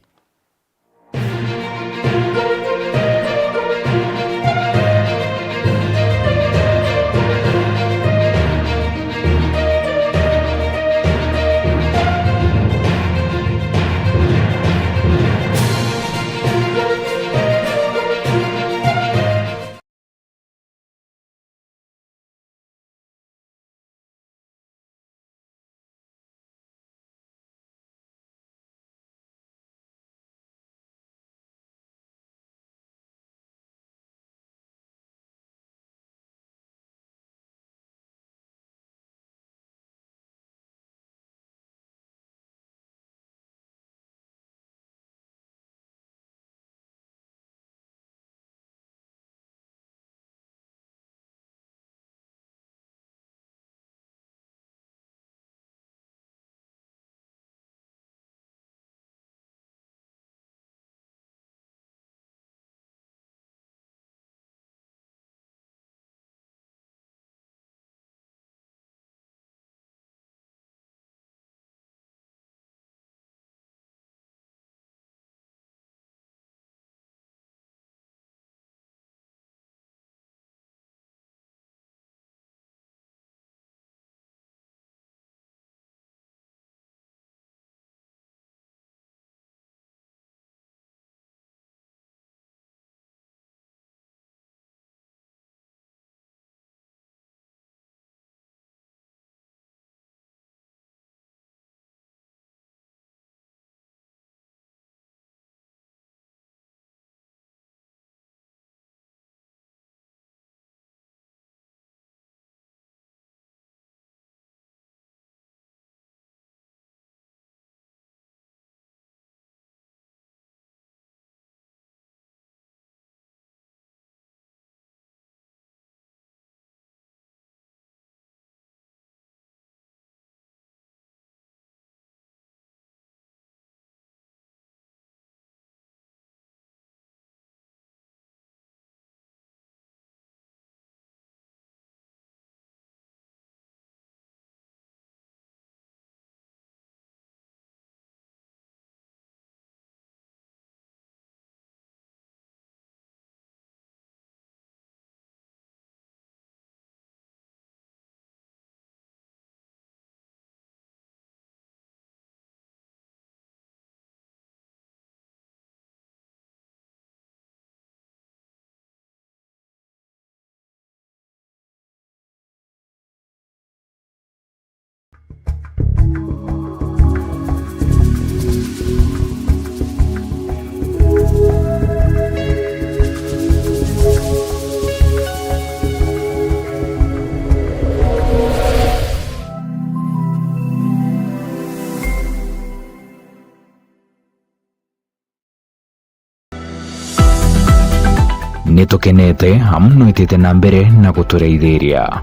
Nitukenete amu nwitite na mbere na gutureithiria.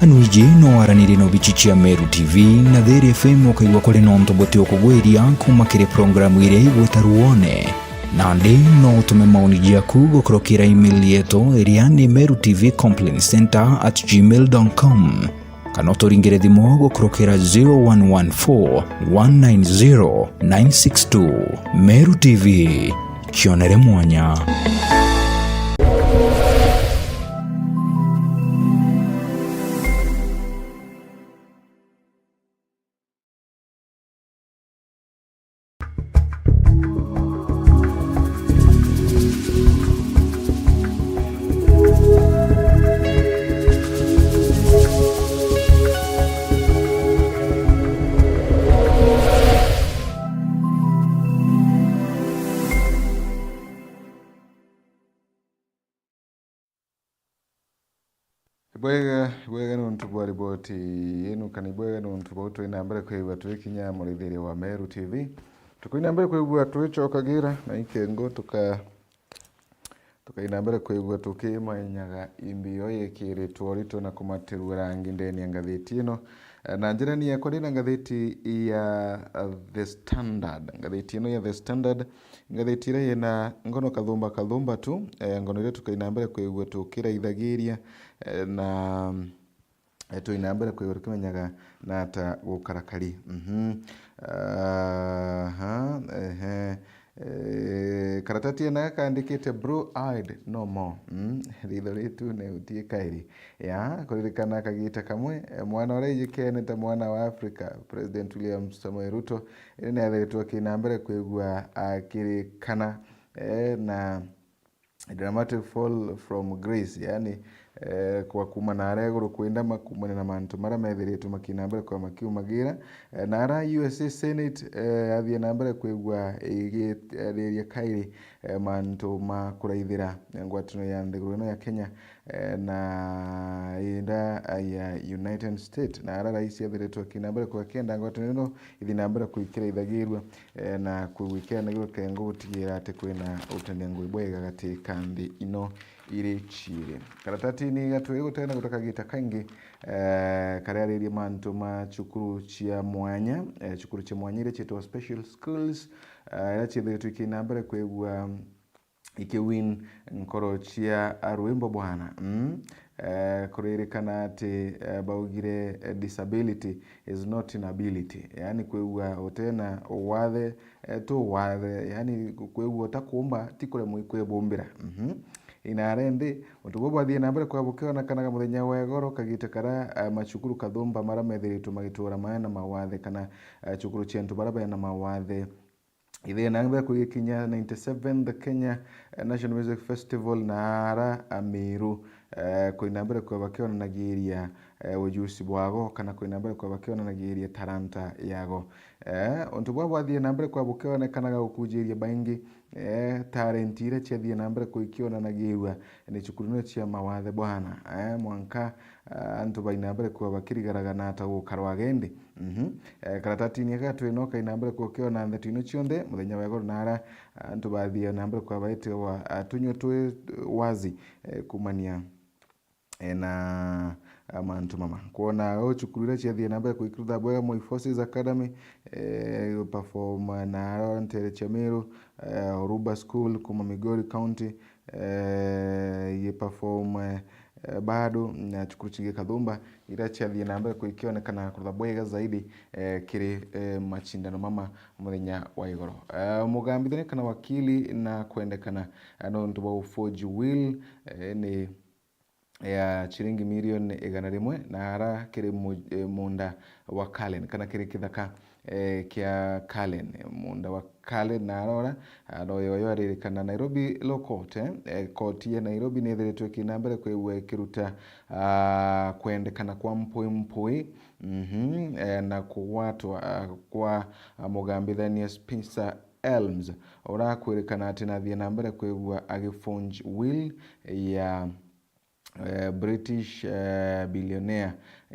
Anu iji no waranirie na obici cia Meru T V na Thiri F M ukaigua kuri nontu buti ukugwiria kuuma kiri programu iria igwita ruone. Nandi no utume maoni jaku gukurukira email yetu iria ni meru T V complaint center at gmail dot com. Kana uturingire thimu gukurukira zero one one four, one nine zero, nine six two. Meru T V, kionere mwanya. Ibwega, ibwega nontu bwa riboti yenu, kana ibwega nontu bau turi na mbere kwigua twikinya murithiria wa Meru T V. Tukaina mbere kwigua twicokagira na ikengo tuka tukaina mbere kwigua tukimanyaga imbi yo yikiritwe urito na kumatirua rangi ndeni ya ngathiti ino. Eh, na njira ni yakwa ndina ngathiti ya, uh, The Standard. Ngathiti ino ya The Standard, ngathiti iria yina ngono kathumba kathumba tu, eh, ngono iria tukaina mbere kwigua tukiraithagiria, eh, na eh, twina mbere kwigua tukimenyaga na ata gukarakari. Mhm. Aha, ehe. Eh, karatati ena kandikite blue eyed no more. Mm, ritho ritu ne utie kairi. Ya, kuririkana kagita kamwe, eh, mwana uria ijikene ta mwana wa Afrika, President William Samoei Ruto, iri ni athiritwe akina mbere kwigua akirikana, eh, na dramatic fall from grace, yani, eh, kwa kuma na aria iguru kwinda makumane na mantu maria methiritwe makina mbere kwa makiumagira. Eh, na ara U S A Senate, eh, athie na mbere kwigua igitariria kairi, eh, mantu ma kuraithira ngwatano ya nthiguru ino ya Kenya, eh, na inda ya United States. Na ara rais athiritwe akina mbere kwa kenda ngwatano ino ithi na mbere kwikira ithagirua, eh, na kwigwikira niguru kengo gutigira ati kwina utania ngui bwega gati ka nthi ino iri ciiri. Karatatini gatwiri gutene gutakagita kaingi, eh, karia aririe mantu ma cukuru cia mwanya, eh, cukuru cia mwanya iria ciitwa special schools, eh, iria ciithiritwe ikina mbere kwigua ikiwin nkoro cia rwimbo bwana. Mm? Eh, kuririkana ati, eh, baugire, eh, disability is not inability, yani kwigua utena uwathe, eh, tu wathe, yani kwigua utakumba ti kuremwa ikwibumbira. Mhm. Inare ndi, untu buu bwathie na mbere kwa bukionekanaga muthenya wa igoro, kagita karia, eh, macukuru kathumba maria methiritwe magitura maena mawathe kana, eh, cukuru cia antu baria bena mawathe. Ithie na mbere kugikinya ninety seven, the Kenya, eh, National Music Festival na ara Amiru, eh, kuina mbere kwa bakionanagiria, eh, ujusi bwago kana kuina mbere kwa bakionanagiria talanta yago. Eh, untu bwa bwathie na mbere kwa bukionekanaga gukujiria baingi, eh, talent iria ciathie na mbere kuikionanagirua ni cukuru ino cia mawathe bwana. Eh, mwanka, ah, antu baina mbere kwa bakirigaraga na ata gukarwa agendi. Mhm. Eh, karatatini aka twina ukaina mbere kukiona ndeto ino cionthe, muthenya wa igoro na ara, ah, antu bathie na mbere kwa baitiwa, ah, tunywe twi wazi, eh, kumania, eh, na, ah, mantu mama. Kwona o cukuru iria ciathie na mbere kwikirutha bwega, Moi Forces Academy, eh, perform na ara ntere cia Meru, eh, Oruba School kuma Migori County, eh, igiperform, eh, bado na cukuru cingi kathumba, iria ciathie na mbere kuikionekana kurutha bwega zaidi, eh, kiri, eh, machindano mama muthenya wa igoro. Eh, mugambithania kana wakili na kwendekana, eh, nontu bwa uforge will, eh, ni ya ciringi milioni igana rimwe na ara kiri mu-, eh, munda wa Kalen kana kiri kithaka, eh, kia Kalen, munda wa Kalen na arora, ah, no yoyo aririkana Nairobi Law Court, eh, eh, koti ya Nairobi ni ithiritwe ikina mbere kwigua ikiruta, ah, kwendekana kwa mpwi mpwi, mhm, eh, na kugwatwa, ah, kwa, ah, mugambithania Spencer Elms, urakwirikana ati nathie na mbere kwigua agiforge will ya eh, British, eh, billionaire,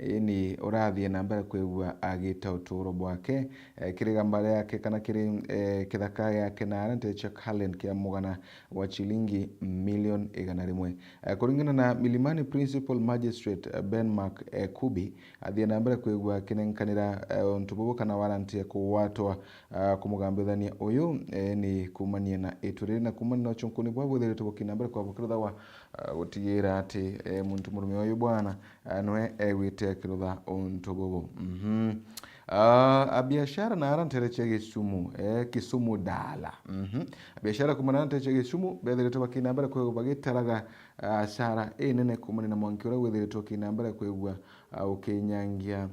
ini urathie na mbere kwigua agita uturo bwake, eh, kiri gamba riake kana kiri, eh, kithaka giake na ara ntecha Cullen kia mugana wa chilingi milioni igana rimwe. Eh, kuringana na Milimani Principal Magistrate, eh, Ben Mark, eh, Kubi, athie na mbere kwigua akinenkanira, eh, untu bubu kana warrant ya kugwatwa, ah, kumugambithania uyu, eh, ni kumania na itu riri na kumania na uchunkuni bwa bwithiritwe bukina mbere kwa bukiruthawa, ah, gutigira ati, eh, muntu murume uyu bwana, ah, nwe egwite akirutha untu bubu. Mhm. Ah, abiashara na ara ntere cia Gisumu, eh, Kisumu Dala. Mhm. Abiashara kuma na ara ntere cia Gisumu bethiritwe bakina mbere kwa bagitaraga, ah, asara inene kumania na mwanki uria withiritwe ukina mbere kwigua, ah, ukinyangia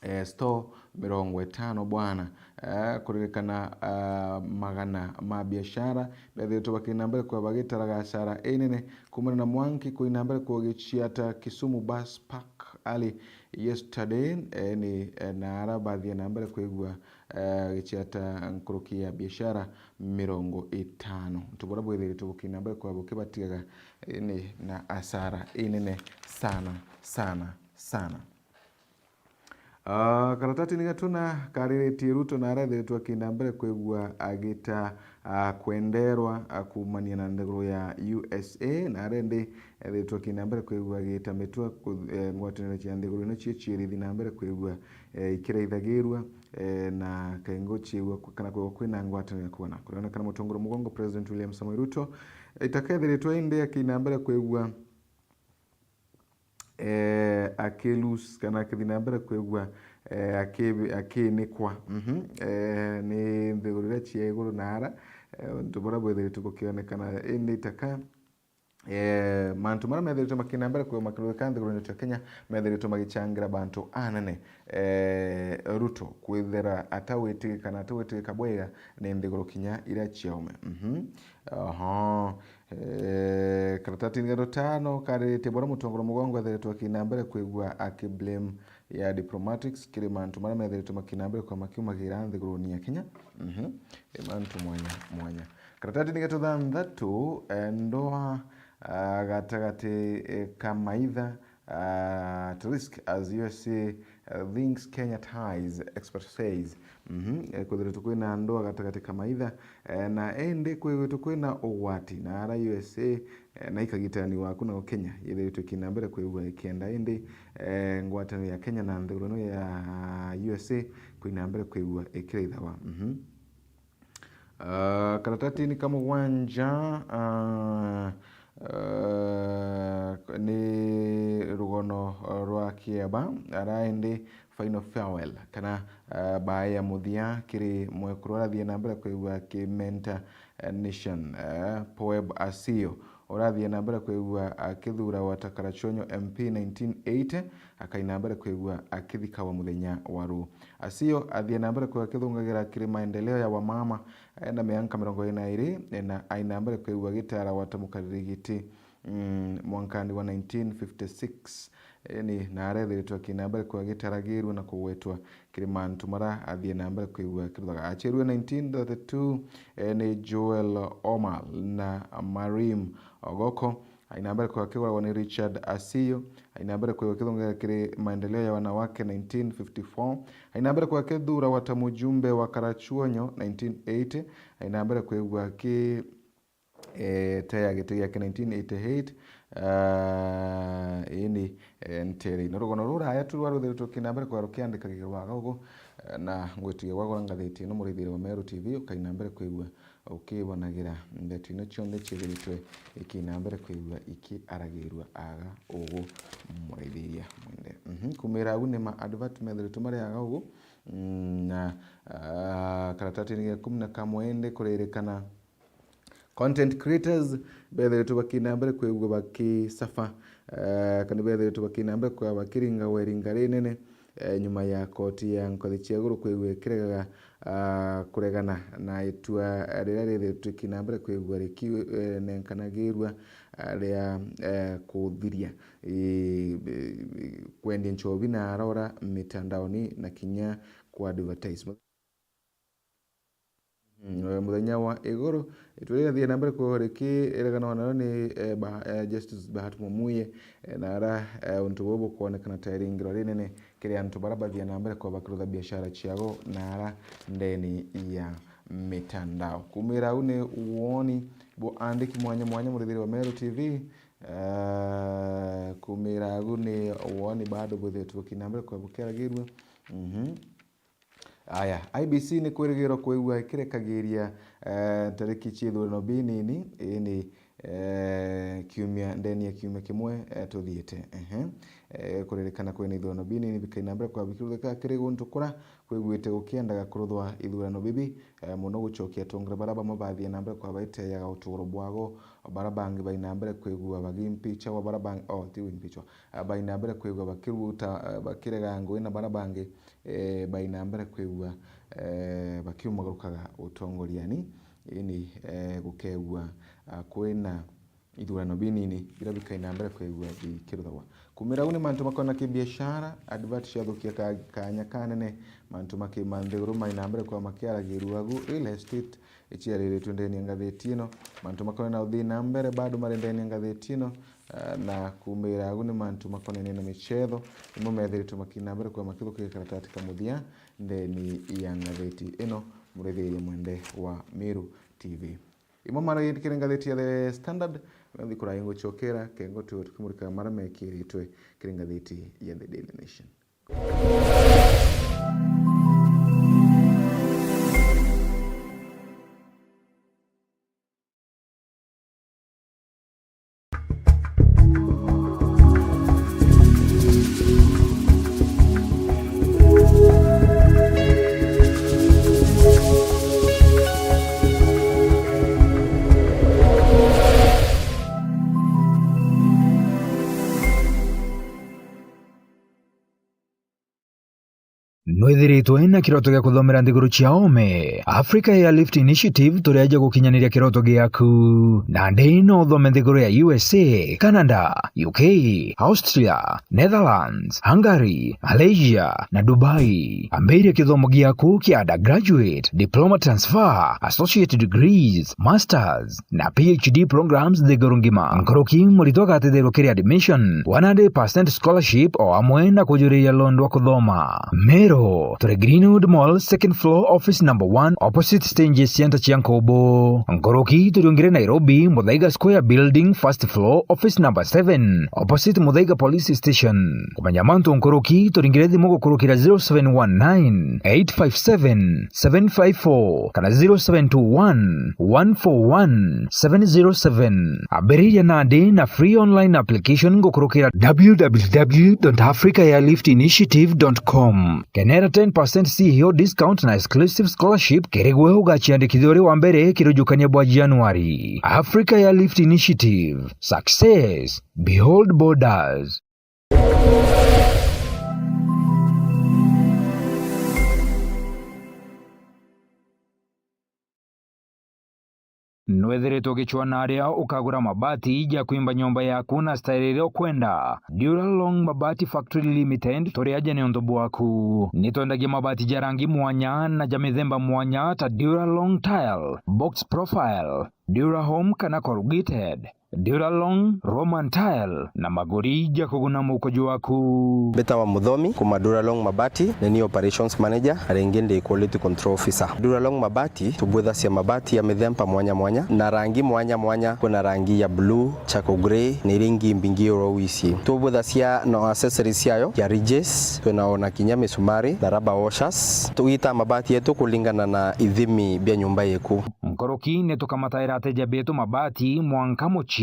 eh, store mirongo itano bwana. Eh, kuririkana, ah, magana ma biashara bethiritwe bakina mbere kwa bagitaraga asara inene kumana na mwanki kuina mbere kwa giciata Kisumu Bus Park early yesterday, eh, ni, eh, na ara bathie na mbere kwigua, eh, giciata nkuruki ya biashara mirongo itano. Untu buria bwithiritwe bukina mbere kwa bukibatigaga, eh, ni na asara inene sana, sana, sana. Ah, karatatini gatuna kariritie Ruto na arethiritwe akinda mbere kwigua agita, ah, kwenderwa, ah, kuumania na nthiguru ya U S A, na arendi ethiritwe akinda mbere kwigua agita mitwe ku-, eh, ngwataniro cia nthiguru ino cio ciiri ithi na mbere kwigua, eh, ikiraithagirua, eh, na kaingo ciigua kwi-, kana kwigua kwina ngwataniro ya kwana. Kurionekana mutongoro mugongo President William Samoei Ruto, eh, itakethiritwe indi akinda mbere kwigua eh, aki lose kana akithi na mbere kwigua, eh, aki-, akinikwa, mhm, eh, ni nthiguru iria cia iguru na ara, eh, untu buria bwithiritwe bukionekana. Indi itaka, eh, mantu maria methiritwe makina mbere kwigua makirwika nthiguru yetu ya Kenya, methiritwe magichangira bantu anene, eh, Ruto kwithira atagwitigika na atagwitigika bwega ni nthiguru kinya iria ciaume. Mhm. Oho. Eh, karatatini ga rutano kariritie buria mutongoro mugongo ethiritwe akina mbere kwigua aki blame ya diplomatics kiri mantu maria methiritwe makina mbere kwa makiumagira nthiguruni ya Kenya. Mhm. Ni mantu mwanya mwanya. Karatatini ga tuthanthatu, eh, ndoa, ah, gatagati, eh, ka maitha, ah, at risk as U S A, uh, links Kenya ties, expert says. Mhm. Eh, kwithiritwe kwina ndoa gatagati ka maitha, eh, na indi kwigwitwe kwina ugwati na ara U S A, eh, na ikagitani waku nao Kenya yithiritwe ikina mbere kwigua ikienda indi, eh, ngwataniro ya Kenya na nthiguru ino ya U S A kwina mbere kwigua ikiraithawa. Mhm. Ah, karatatini ka mugwanja, ah, ah, ni rugono rwa kieba, ara indi final farewell, kana, ah, baa ya muthia kiri mwekuru arathie na mbere kwigua ki Mentor, eh, Nation, eh, Poeb Asio. Urathie na mbere kwigua akithurawa ta Karachuonyo M P nineteen eighty, akaina mbere kwigua akithikawa muthenya wa ruu. Asio athie na mbere kwigua akithungagira kiri maendeleo ya wamama, eh, na mianka mirongo iri na iri, eh, na aina mbere kwigua agitarawa ta mukariri giti, mm, mwankani wa nineteen fifty-six. Eni, na arethiritwe akina mbere kwigua agitaragirua na kugwetwa kiri mantu mara athie na mbere kwigua akiruthaga. Aciarirwe nineteen thirty-two, eh, ni Joel Omal na Marim Ogoko. Aina mbere kwigua akiguragwa ni Richard Asiyo. Aina mbere kwigua akithongera kiri maendeleo ya wanawake nineteen fifty-four. Aina mbere kwigua akithuragwa ta mujumbe wa Karachuonyo nineteen eighty. Aina mbere kwigua aki eh, te ya giti giake nineteen eighty-eight, ah, ini, eh, ntere-ini. Rugono ruraya tu rwa ruthiritwe kina mbere kwa rukiandikagirwa aga ugu, eh, na ngwitigia gwagura ngathiti ino murithiri wa Meru T V ukaina mbere kwigua ukibonagira ndeto ino cionthe ciithiritwe ikina mbere kwigua ikiaragirua aga ugu murithiria mwende. Mhm, kumira au ni ma advert methiritwe mari aga ugu, mm, na, ah, karatatini ga ikumi na kamwe indi kuririkana Content creators bethiritwe bakina mbere kwigua bakisuffer, eh, kana bethiritwe bakina mbere kwigua bakiringa weringa rinene, eh, nyuma ya koti ya nkothi cia iguru kwigua ikiregaga, ah, kuregana na itua riria rithiritwe ikina mbere kwigua riki-, eh, nenkanagirua, ah, ria, eh, kuthiria, eh, eh, kwendia nchobi na arora mitandaoni na kinya ku advertise. Mm, eh, muthenya wa iguru, itua riria rithie na mbere kwigua rikiregana nario ni, eh, Bah-, eh, Justice Bahati Mumuye, eh, na ara, eh, untu buu bukwonekana ta iringiro rinene kiri antu baria bathie na mbere kwigua bakirutha biashara ciao na ara ndeni ya mitandao. Kumira au ni woni bwa andiki mwanya mwanya murithiri wa Meru T V, eh, kumira au ni woni bado bwithiritwe bukina mbere kwigua bukiaragirua. Mhm. Aya, I B C ni kwirigirwa kwigua ikirekagiria, eh, ntariki cia ithurano binini, ini, eh, kiumia, ndeni ya kiumia kimwe, eh, tuthiite. Ehe. Eh, kuririkana kwina ithurano binini bikaina mbere kwigua bikiruthika kiri guntu kura kwiguite gukiendaga kuruthwa ithurano bibi, eh, muno gucokia atongeria baria bamwe bathie na mbere kwigua baiteyaga uturo bwao, baria bangi baina mbere kwigua bagimpichagwa, baria bangi, oh, ti gwimpichwa, eh, baina mbere kwigua bakiruta, eh, bakirega ngugi na baria bangi eh, baina mbere kwigua, eh, bakiumagarukaga utongoriani, ini, eh, gukegua, ah, kwina ithurano binini biria bikaina mbere kwigua bikiruthagwa. Kumira au ni mantu makona kibiashara, advert ciathukia ka-, kanya kanene, mantu ma kimanthiguru maina mbere kwigua makiaragirua agu, real estate iciariritwe ndeni ya ngathiti ino, mantu makona na uthii na mbere bado mari ndeni ya ngathiti ino, eh, na kuumira agu ni mantu makonene na michetho, nimo methiritwe makina mbere kwa makithukia karatati ka muthia ndeni ya ngatheti ino, murithiria mwende wa Meru T V. Imwe mara yindi kiri ngatheti ya The Standard, na thiku rayo nguchokera, kengo tuwe tukimurika mara mekiritwe kiri ngatheti ya The Daily Nation. Nwithiritwe na kiroto gia kuthomera nthiguru cia oome? Africa Airlift Initiative turi aja gukinyaniria kiroto giaku. Nandi no uthome nthiguru ya U S A, Canada, U K, Austria, Netherlands, Hungary, Malaysia na Dubai. Ambiria kithomo giaku kia undergraduate, diploma transfer, associate degrees, masters, na P H D programs nthiguru ngima. Nkuruki, muritwa agatetheerwa kiri admission, one hundred percent scholarship o amwe na kujuriria loan rwa kuthoma. Meru, turi Greenwood Mall, second floor, office number one, opposite stages center cia Nkubu. Nkuruki, turiungire Nairobi, Muthaiga Square Building, first floor, office number seven, opposite Muthaiga Police Station. Kumenya mantu nkuruki, turingire thimu gukurukira zero seven one nine, eight five seven, seven five four kana zero seven two one, one four one, seven zero seven. Ambiriria nandi na free online application gukurukira w w w dot africa airlift initiative dot com. Kenera ten percent C E O discount na exclusive scholarship kiri gwe ugaciandikithia uri wa mbere kirujukania bwa January. Africa Airlift Initiative, success behold borders. Nwithiritwe ugicwaa na aria ukagura mabati ja kwimba nyomba yaku na style iria ukwenda? Duralong Mabati Factory Limited turi aja ni untu bwaku. Ni twendagia mabati ja rangi mwanya na ja mithemba mwanya ta Duralong Tile, Box Profile, Durahome kana Corrugated, Duralong, Roman Tile na maguri ja kuguna muko jwaku. Mbitawa Muthomi kuma Duralong Mabati, ni ni operations manager, na ringi ndi quality control officer. Duralong Mabati, tubwithacia mabati ya mithemba mwanya mwanya na rangi mwanya mwanya. Kwina rangi ya blue, charcoal grey, na iria ingi mbingi uro wisi. Tubwithacia na accessories ciayo ya ridges, twina ona kinya misumari na rubber washers. Tugitaa mabati yetu kulingana na ithimi bia nyumba yeku. Nkuruki ni tukamataira ateja betu mabati mwanka mucii.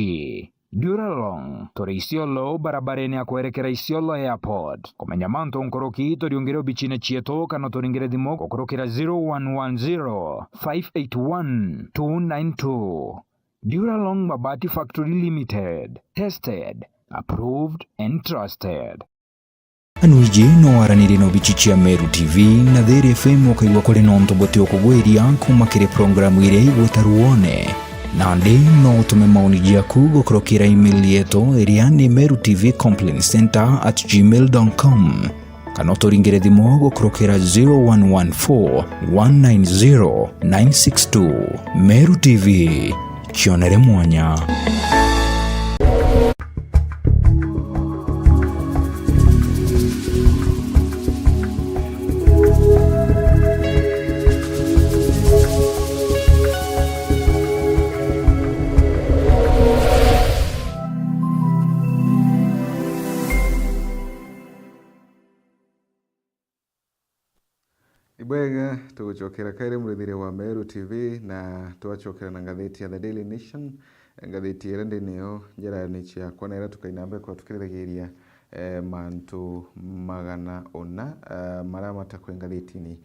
Duralong, turi Isiolo, barabarene ya kwerekera Isiolo Airport. Kumenya mantu nkuruki, turiungire obicine cietu kana turingire thimu gukurukira zero one one zero, five eight one, two nine two. Duralong Mabati Factory Limited. Tested, approved and trusted. Anuiji no waranirie na obici cia Meru T V na Thiri F M ukaigua kuri na untu buti ukugwiria kuma kiri programu iria igwita ruone. Nandi no utume maoni jaku gukurukira email yetu iria ni meru T V complaint center at gmail dot com. Kana uturingire thimu gukurukira zero one one four, one nine zero, nine six two. Meru T V, kionere mwanya. Ibwega, tugucokera kairi murithiria wa Meru T V, na twacokera na ngathiti ya The Daily Nation, ngathiti iria ndi niyo njirani ciakwa, na iria tukaina mbere kwa tukirithagiria, eh, mantu magana una, eh, maria matakwe ngathitini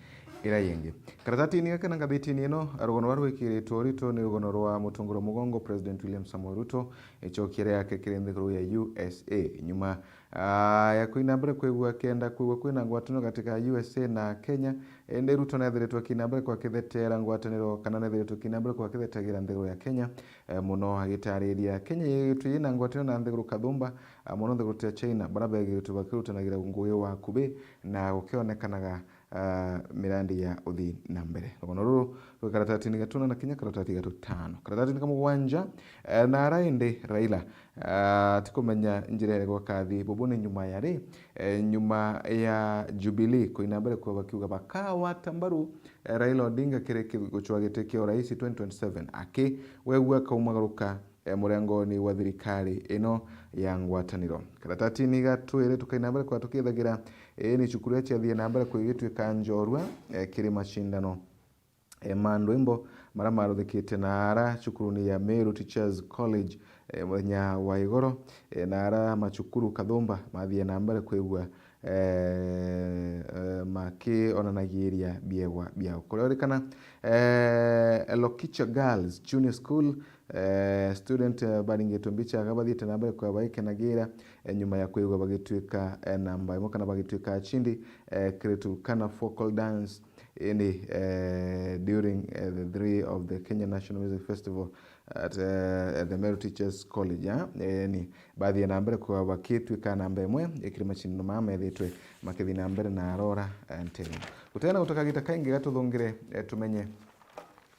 iria ingi. Karatatini gaka na ngathitini ino, rugono ruria rwikiritwe urito ni rugono rwa mutongoro mugongo President William Samoei Ruto, icokia riake kiri nthiguru ya U S A. Nyuma Ah, ya kwina mbere kwigua kenda kwigua kwina ngwataniro gati ka U S A na Kenya, indi Ruto nethiritwe akina mbere kwa kithetera ngwataniro, kana nethiritwe akina mbere kwa kithetagira nthiguru ya Kenya, eh, muno agitariria Kenya yigitwe yina ngwataniro na nthiguru kathumba, ah, muno nthiguru ya China, bara begiritwe bakirutanagira ngugi wa kubi na gukionekanaga ah, mirandi ya uthii na mbere. Rugono ruru rwi karatatini ga tuna na kinya karatati ga tutano. Karatati ni ka mugwanja, eh, na ara indi Raila, ah, atikumenya njira iria gwakathi bubu ni nyuma ya ri, eh, nyuma ya Jubilee kuina mbere kwa bakiuga bakawata mbaru, eh, Raila Odinga kiri ki-, gucwa giti kia urais twenty twenty-seven aki wegua kaumagaruka, eh, murengoni wa thirikari ino ya ngwataniro. Karatatini ga twiri tukaina mbere kwa tukithagira, eh, ni cukuru iria ciathie na mbere kwigituika njorua, eh, kiri macindano, eh, ma ndwimbo mara maruthikite na ara cukuruni ya Meru Teachers College, eh, muthenya wa igoro, eh, na ara macukuru kathumba mathie na mbere kwigua, eh, eh, makionanagiria biegwa biao. Kuria urikana, eh, Lokicha Girls Junior School, eh, student, eh, baringitwe mbicha aga bathiite na mbere kwa baikenagira, eh, nyuma ya kwigua bagituika, eh, namba imwe kana bagituika achindi, eh, kiri Turkana Focal Dance, ini, eh, during, eh, the three of the Kenya National Music Festival at, eh, the Meru Teachers College, ah, ini bathie na mbere kwa bakituika namba imwe ikiri macindano maya methitwe makithi na mbere na arora, eh, ntego. Gutegana gutakagita kaingi gatuthungire, eh, tumenye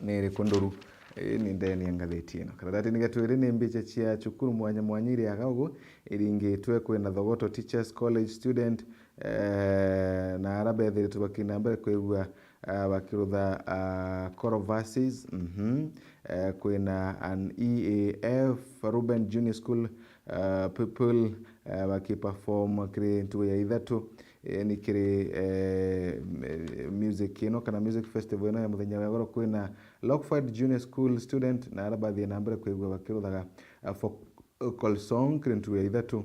ni iriku nduru, eh, ni ndeni ya ngathiti ino. Karatatini ga twiri ni mbicha cia cukuru mwanya mwanya iri aga ugu iringitwe kwina Thogoto Teachers College student, eh, na ara bethiritwe bakina mbere kwigua, ah, bakirutha, ah, choral verses, mhm, eh, kwina an E A F Ruben Junior School, ah, pupil, eh, bakiperform kiri ntugu ya ithatu, eh, ni kiri, eh, m-, music ino kana music festival ino ya muthenya wa igoro kwina Lockford Junior School student na ara bathie na mbere kwigua bakiruthaga, ah, folk-, vocal song kiri ntugu ya ithatu,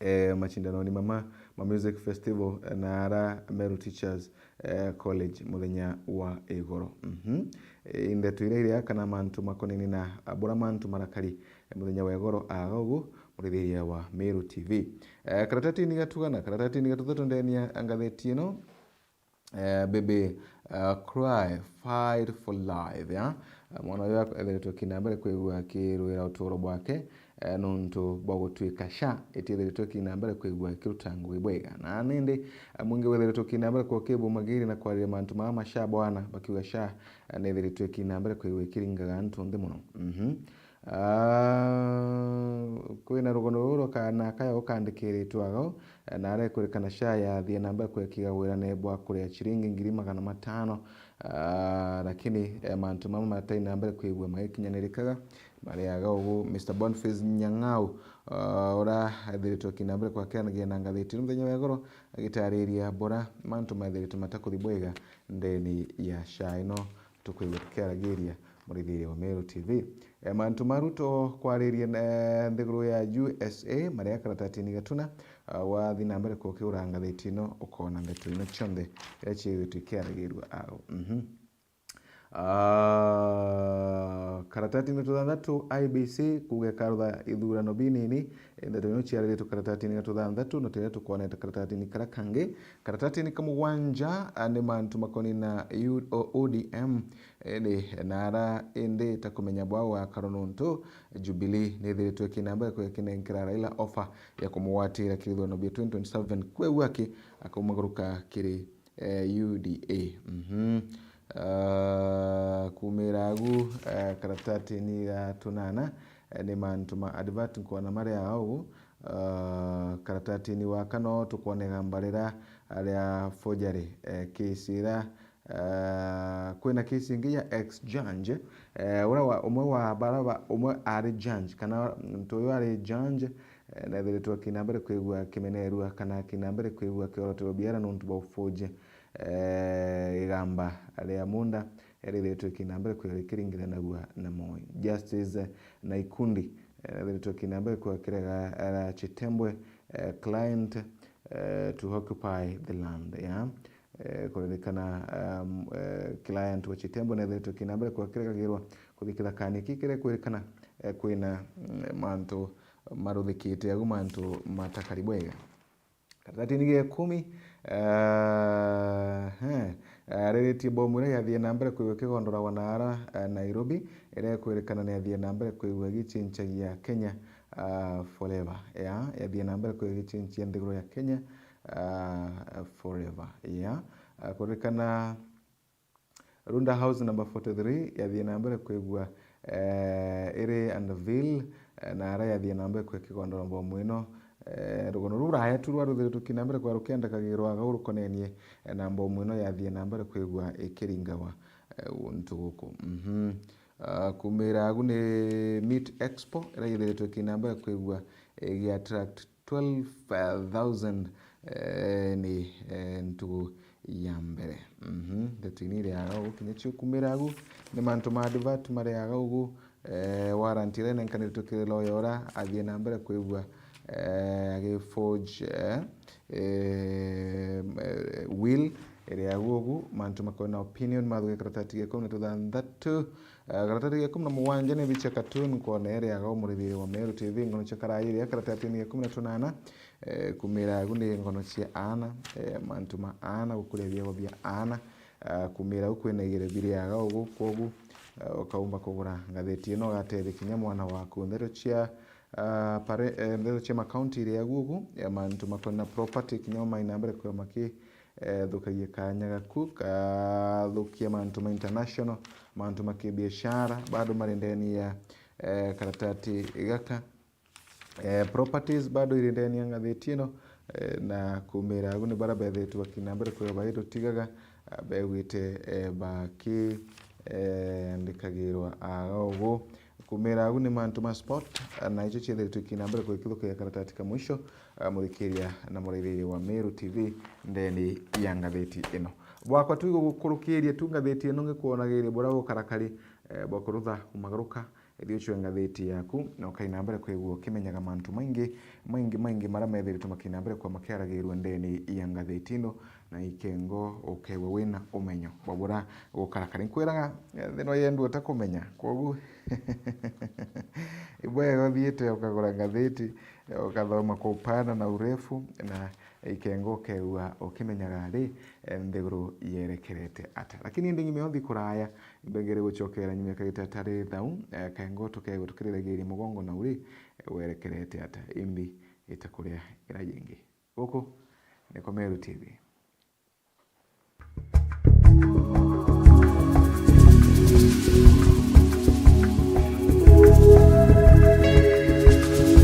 eh, macindanoni mama ma music festival, eh, na ara Meru Teachers, eh, College muthenya wa igoro. Mhm. Eh, indeto iria iria kana mantu makonini na, ah, bura mantu marakari, eh, muthenya wa igoro aga ugu murithiria wa Meru T V. Eh, karatatini gatugana, karatatini gatuthatu ndeni ya ngatheti ino, eh, Baby, eh, Cry, Fight for Life, ya. Eh, mwana uyu ethiritwe kina mbere kwigua akirwira uturo bwake, eh, nuntu bwa gutuika SHA itiethiritwe kina mbere kwigua ikiruta ngugi bwega. Na nindi, eh, mwingi wethiritwe kina mbere kwa kibumagiri na kwariria mantu maa ma SHA bwana, bakiuga SHA, eh, nethiritwe kina mbere kwigua ikiringaga antu nthi muno. Mhm. Ah, kwina rugono ruru rwa kana kaya gukandikiritwe agau, eh, na arekwirikana SHA yathie na mbere kwekiga wirane bwa kuria ciringi ngiri magana matano, ah, lakini, eh, mantu mama matai na mbere kwigua magikinyanirikaga, mariaga ugu Mister Boniface Nyang'au, ah, ura ethiritwe kina mbere kwakiranagia na ngathiti muthenya wa igoro, agitariria bura mantu methiritwe matakuthi bwega ndeni ya SHA ino tukwigua tukiaragiria murithiria wa Meru T V. E, mantu ma Ruto kwariria, e, nthiguru ya U S A, maria karatatini gatuna, a, wathi na mbere kukiura ngathiti ino, ukona ndeto ino cionthe iria ciigwitwe ikiaragirua au. Mhm. A, karatatini tuthanthatu I B C kuuga ikarutha ithurano binini, ndeto ino ciariritwe karatatini ga tuthanthatu, na turia tukwonete karatatini karia kangi. Karatatini ka mugwanja, a, ni mantu makoni na U-, O-, O D M, indi na ara indi itakumenya bwao gakaro nontu Jubilee nithiritwe ikina mbere kwikinenkera Raila offer ya kumugwatira kiri ithurano bia twenty twenty-seven, kwou aki akaumaguruka kiri, eh, U D A. Mhm. Ah, kumira agu, eh, karatatini ga tunana, eh, ni mantu ma advert nkwona mari au. Ah, karatatini wa kano tukwona igamba rira ria forgery, eh, case ira, ah, kwina case ingi ya ex judge, eh, ura wa, umwe wa bara ba, umwe ari judge, kana muntu uyu ari judge, eh, nethiritwe akina mbere kwigua kimenerua kana akina mbere kwigua kiorotero biara nontu bwa uforge, eh, igamba ria munda, erithiritwe ikina mbere kwigua rikiringiranagua na Moi. Justice, eh, Naikundi, eh, erithiritwe ikina mbere kwigua kirega, eh, Chitembwe, eh, client, eh, to occupy the land, yeah. Eh, kuririkana, um, eh, client wa Chitembwe nethiritwe ikina mbere kwigua kiregagirwa kuthi kithakani ki kiria kwirikana, eh, kwina, mm, mantu maruthikite agu mantu matakari bwega. Karatatini ga ikumi, eh, eh, ariritie bomu iria yathie na mbere kwigua ikigondoragwa na ara, eh, Nairobi, iria ikwirikana ni yathie na mbere kwigua igichinchagia Kenya, ah, forever. Ya, yathie na mbere kwigua igichinchia nthiguru ya Kenya, ah, forever. Ya, Ah, kuririkana Runda House number forty-three yathie na mbere kwigua, eh, iri unveil, eh, na ara yathie na mbere kwikigwa mbomu ino, eh, rugono ruraya tu rwa ruthiritwe ki na mbere kwa rukiandikagirwa aga rukonenie, eh, na mbomu ino yathie na mbere kwigua ikiringagwa, eh, guntu guku. Mhm. Ah, kumira agu ni Meat Expo, iria yithiritwe ki na mbere kwigua igi attract twelve thousand, eh, ni, eh, ntugu ya mbere. Mhm. Ndeto ini iriaga ugu, kinya cio kumira agu, ni mantu ma advert mariaga ugu, eh, warrant iria inenkanirite kiri lawyer ura athie na mbere kwigua, eh, agi forge, eh, eh, eh, will iriaga ugu, mantu makwina opinion mathuge karatati ga ikumi na tuthanthatu, Eh, karatati ga ikumi na mugwanja ni bicha cartoon kwona iriaga umurithiri wa Meru T V, ngono cia karai iria karatatini ga ikumi na tunana, eh, kumira agu ni ngono cia aana, eh, mantu ma aana gukuria biago bia aana, eh, kumira agu kwina igiri biriaga ugu, kwogu, eh, ukaumba kugura ngathiti ino ugatethia kinya mwana waku. Ndeto cia, ah, pare-, eh, ndeto cia makaunti iriaga ugu, eh, mantu makwina property kinya umaina mbere kwa maki eh, thukagia kanya gaku, kathukia mantu ma international, mantu ma kibiashara, bado mari ndeni ya, eh, karatati gaka. Eh, properties bado iri ndeni ya ngathiti ino, eh, na kumira agu ni bara bethetwe bakina mbere kwega baitutigaga, ah, begwite, eh, baki, eh, andikagirwa aga ugu. Kumira agu ni mantu ma sport, na icio ciethiritwe ikina mbere kwikithukia karatati ka mwisho, eh, murikiria na muraithiria wa Meru T V ndeni ya ngathiti ino. Bwakwa tu gukurukiria tu ngathiti ino ngikwonagiria buria gukarakari, eh, bwa kurutha kumagaruka, ithi ucwe ngathiti yaku, na ukaina mbere kwigua ukimenyaga mantu maingi, maingi, maingi maria methiritwe makina mbere kwa makiaragirua ndeni ya ngathiti ino, na ikengo ukegua wina umenyo bwa buria gukarakari. Nkwiraga, eh, nthi no yendua ta kumenya, kwogu ibwega uthiite ukagura ngathiti, eh, ukathoma kwa upana na urefu, na ikengo ukegua ukimenyaga ri, eh, nthiguru yerekerete ata. Lakini indi nyuma ya uthi kuraya, imbegere gucokera nyuma ya kagita tari thau, eh, kengo tukegua tukiriragiria mugongo na uri, eh, werekerete ata, imbi itakuria ira jingi. Guku niko Meru T V.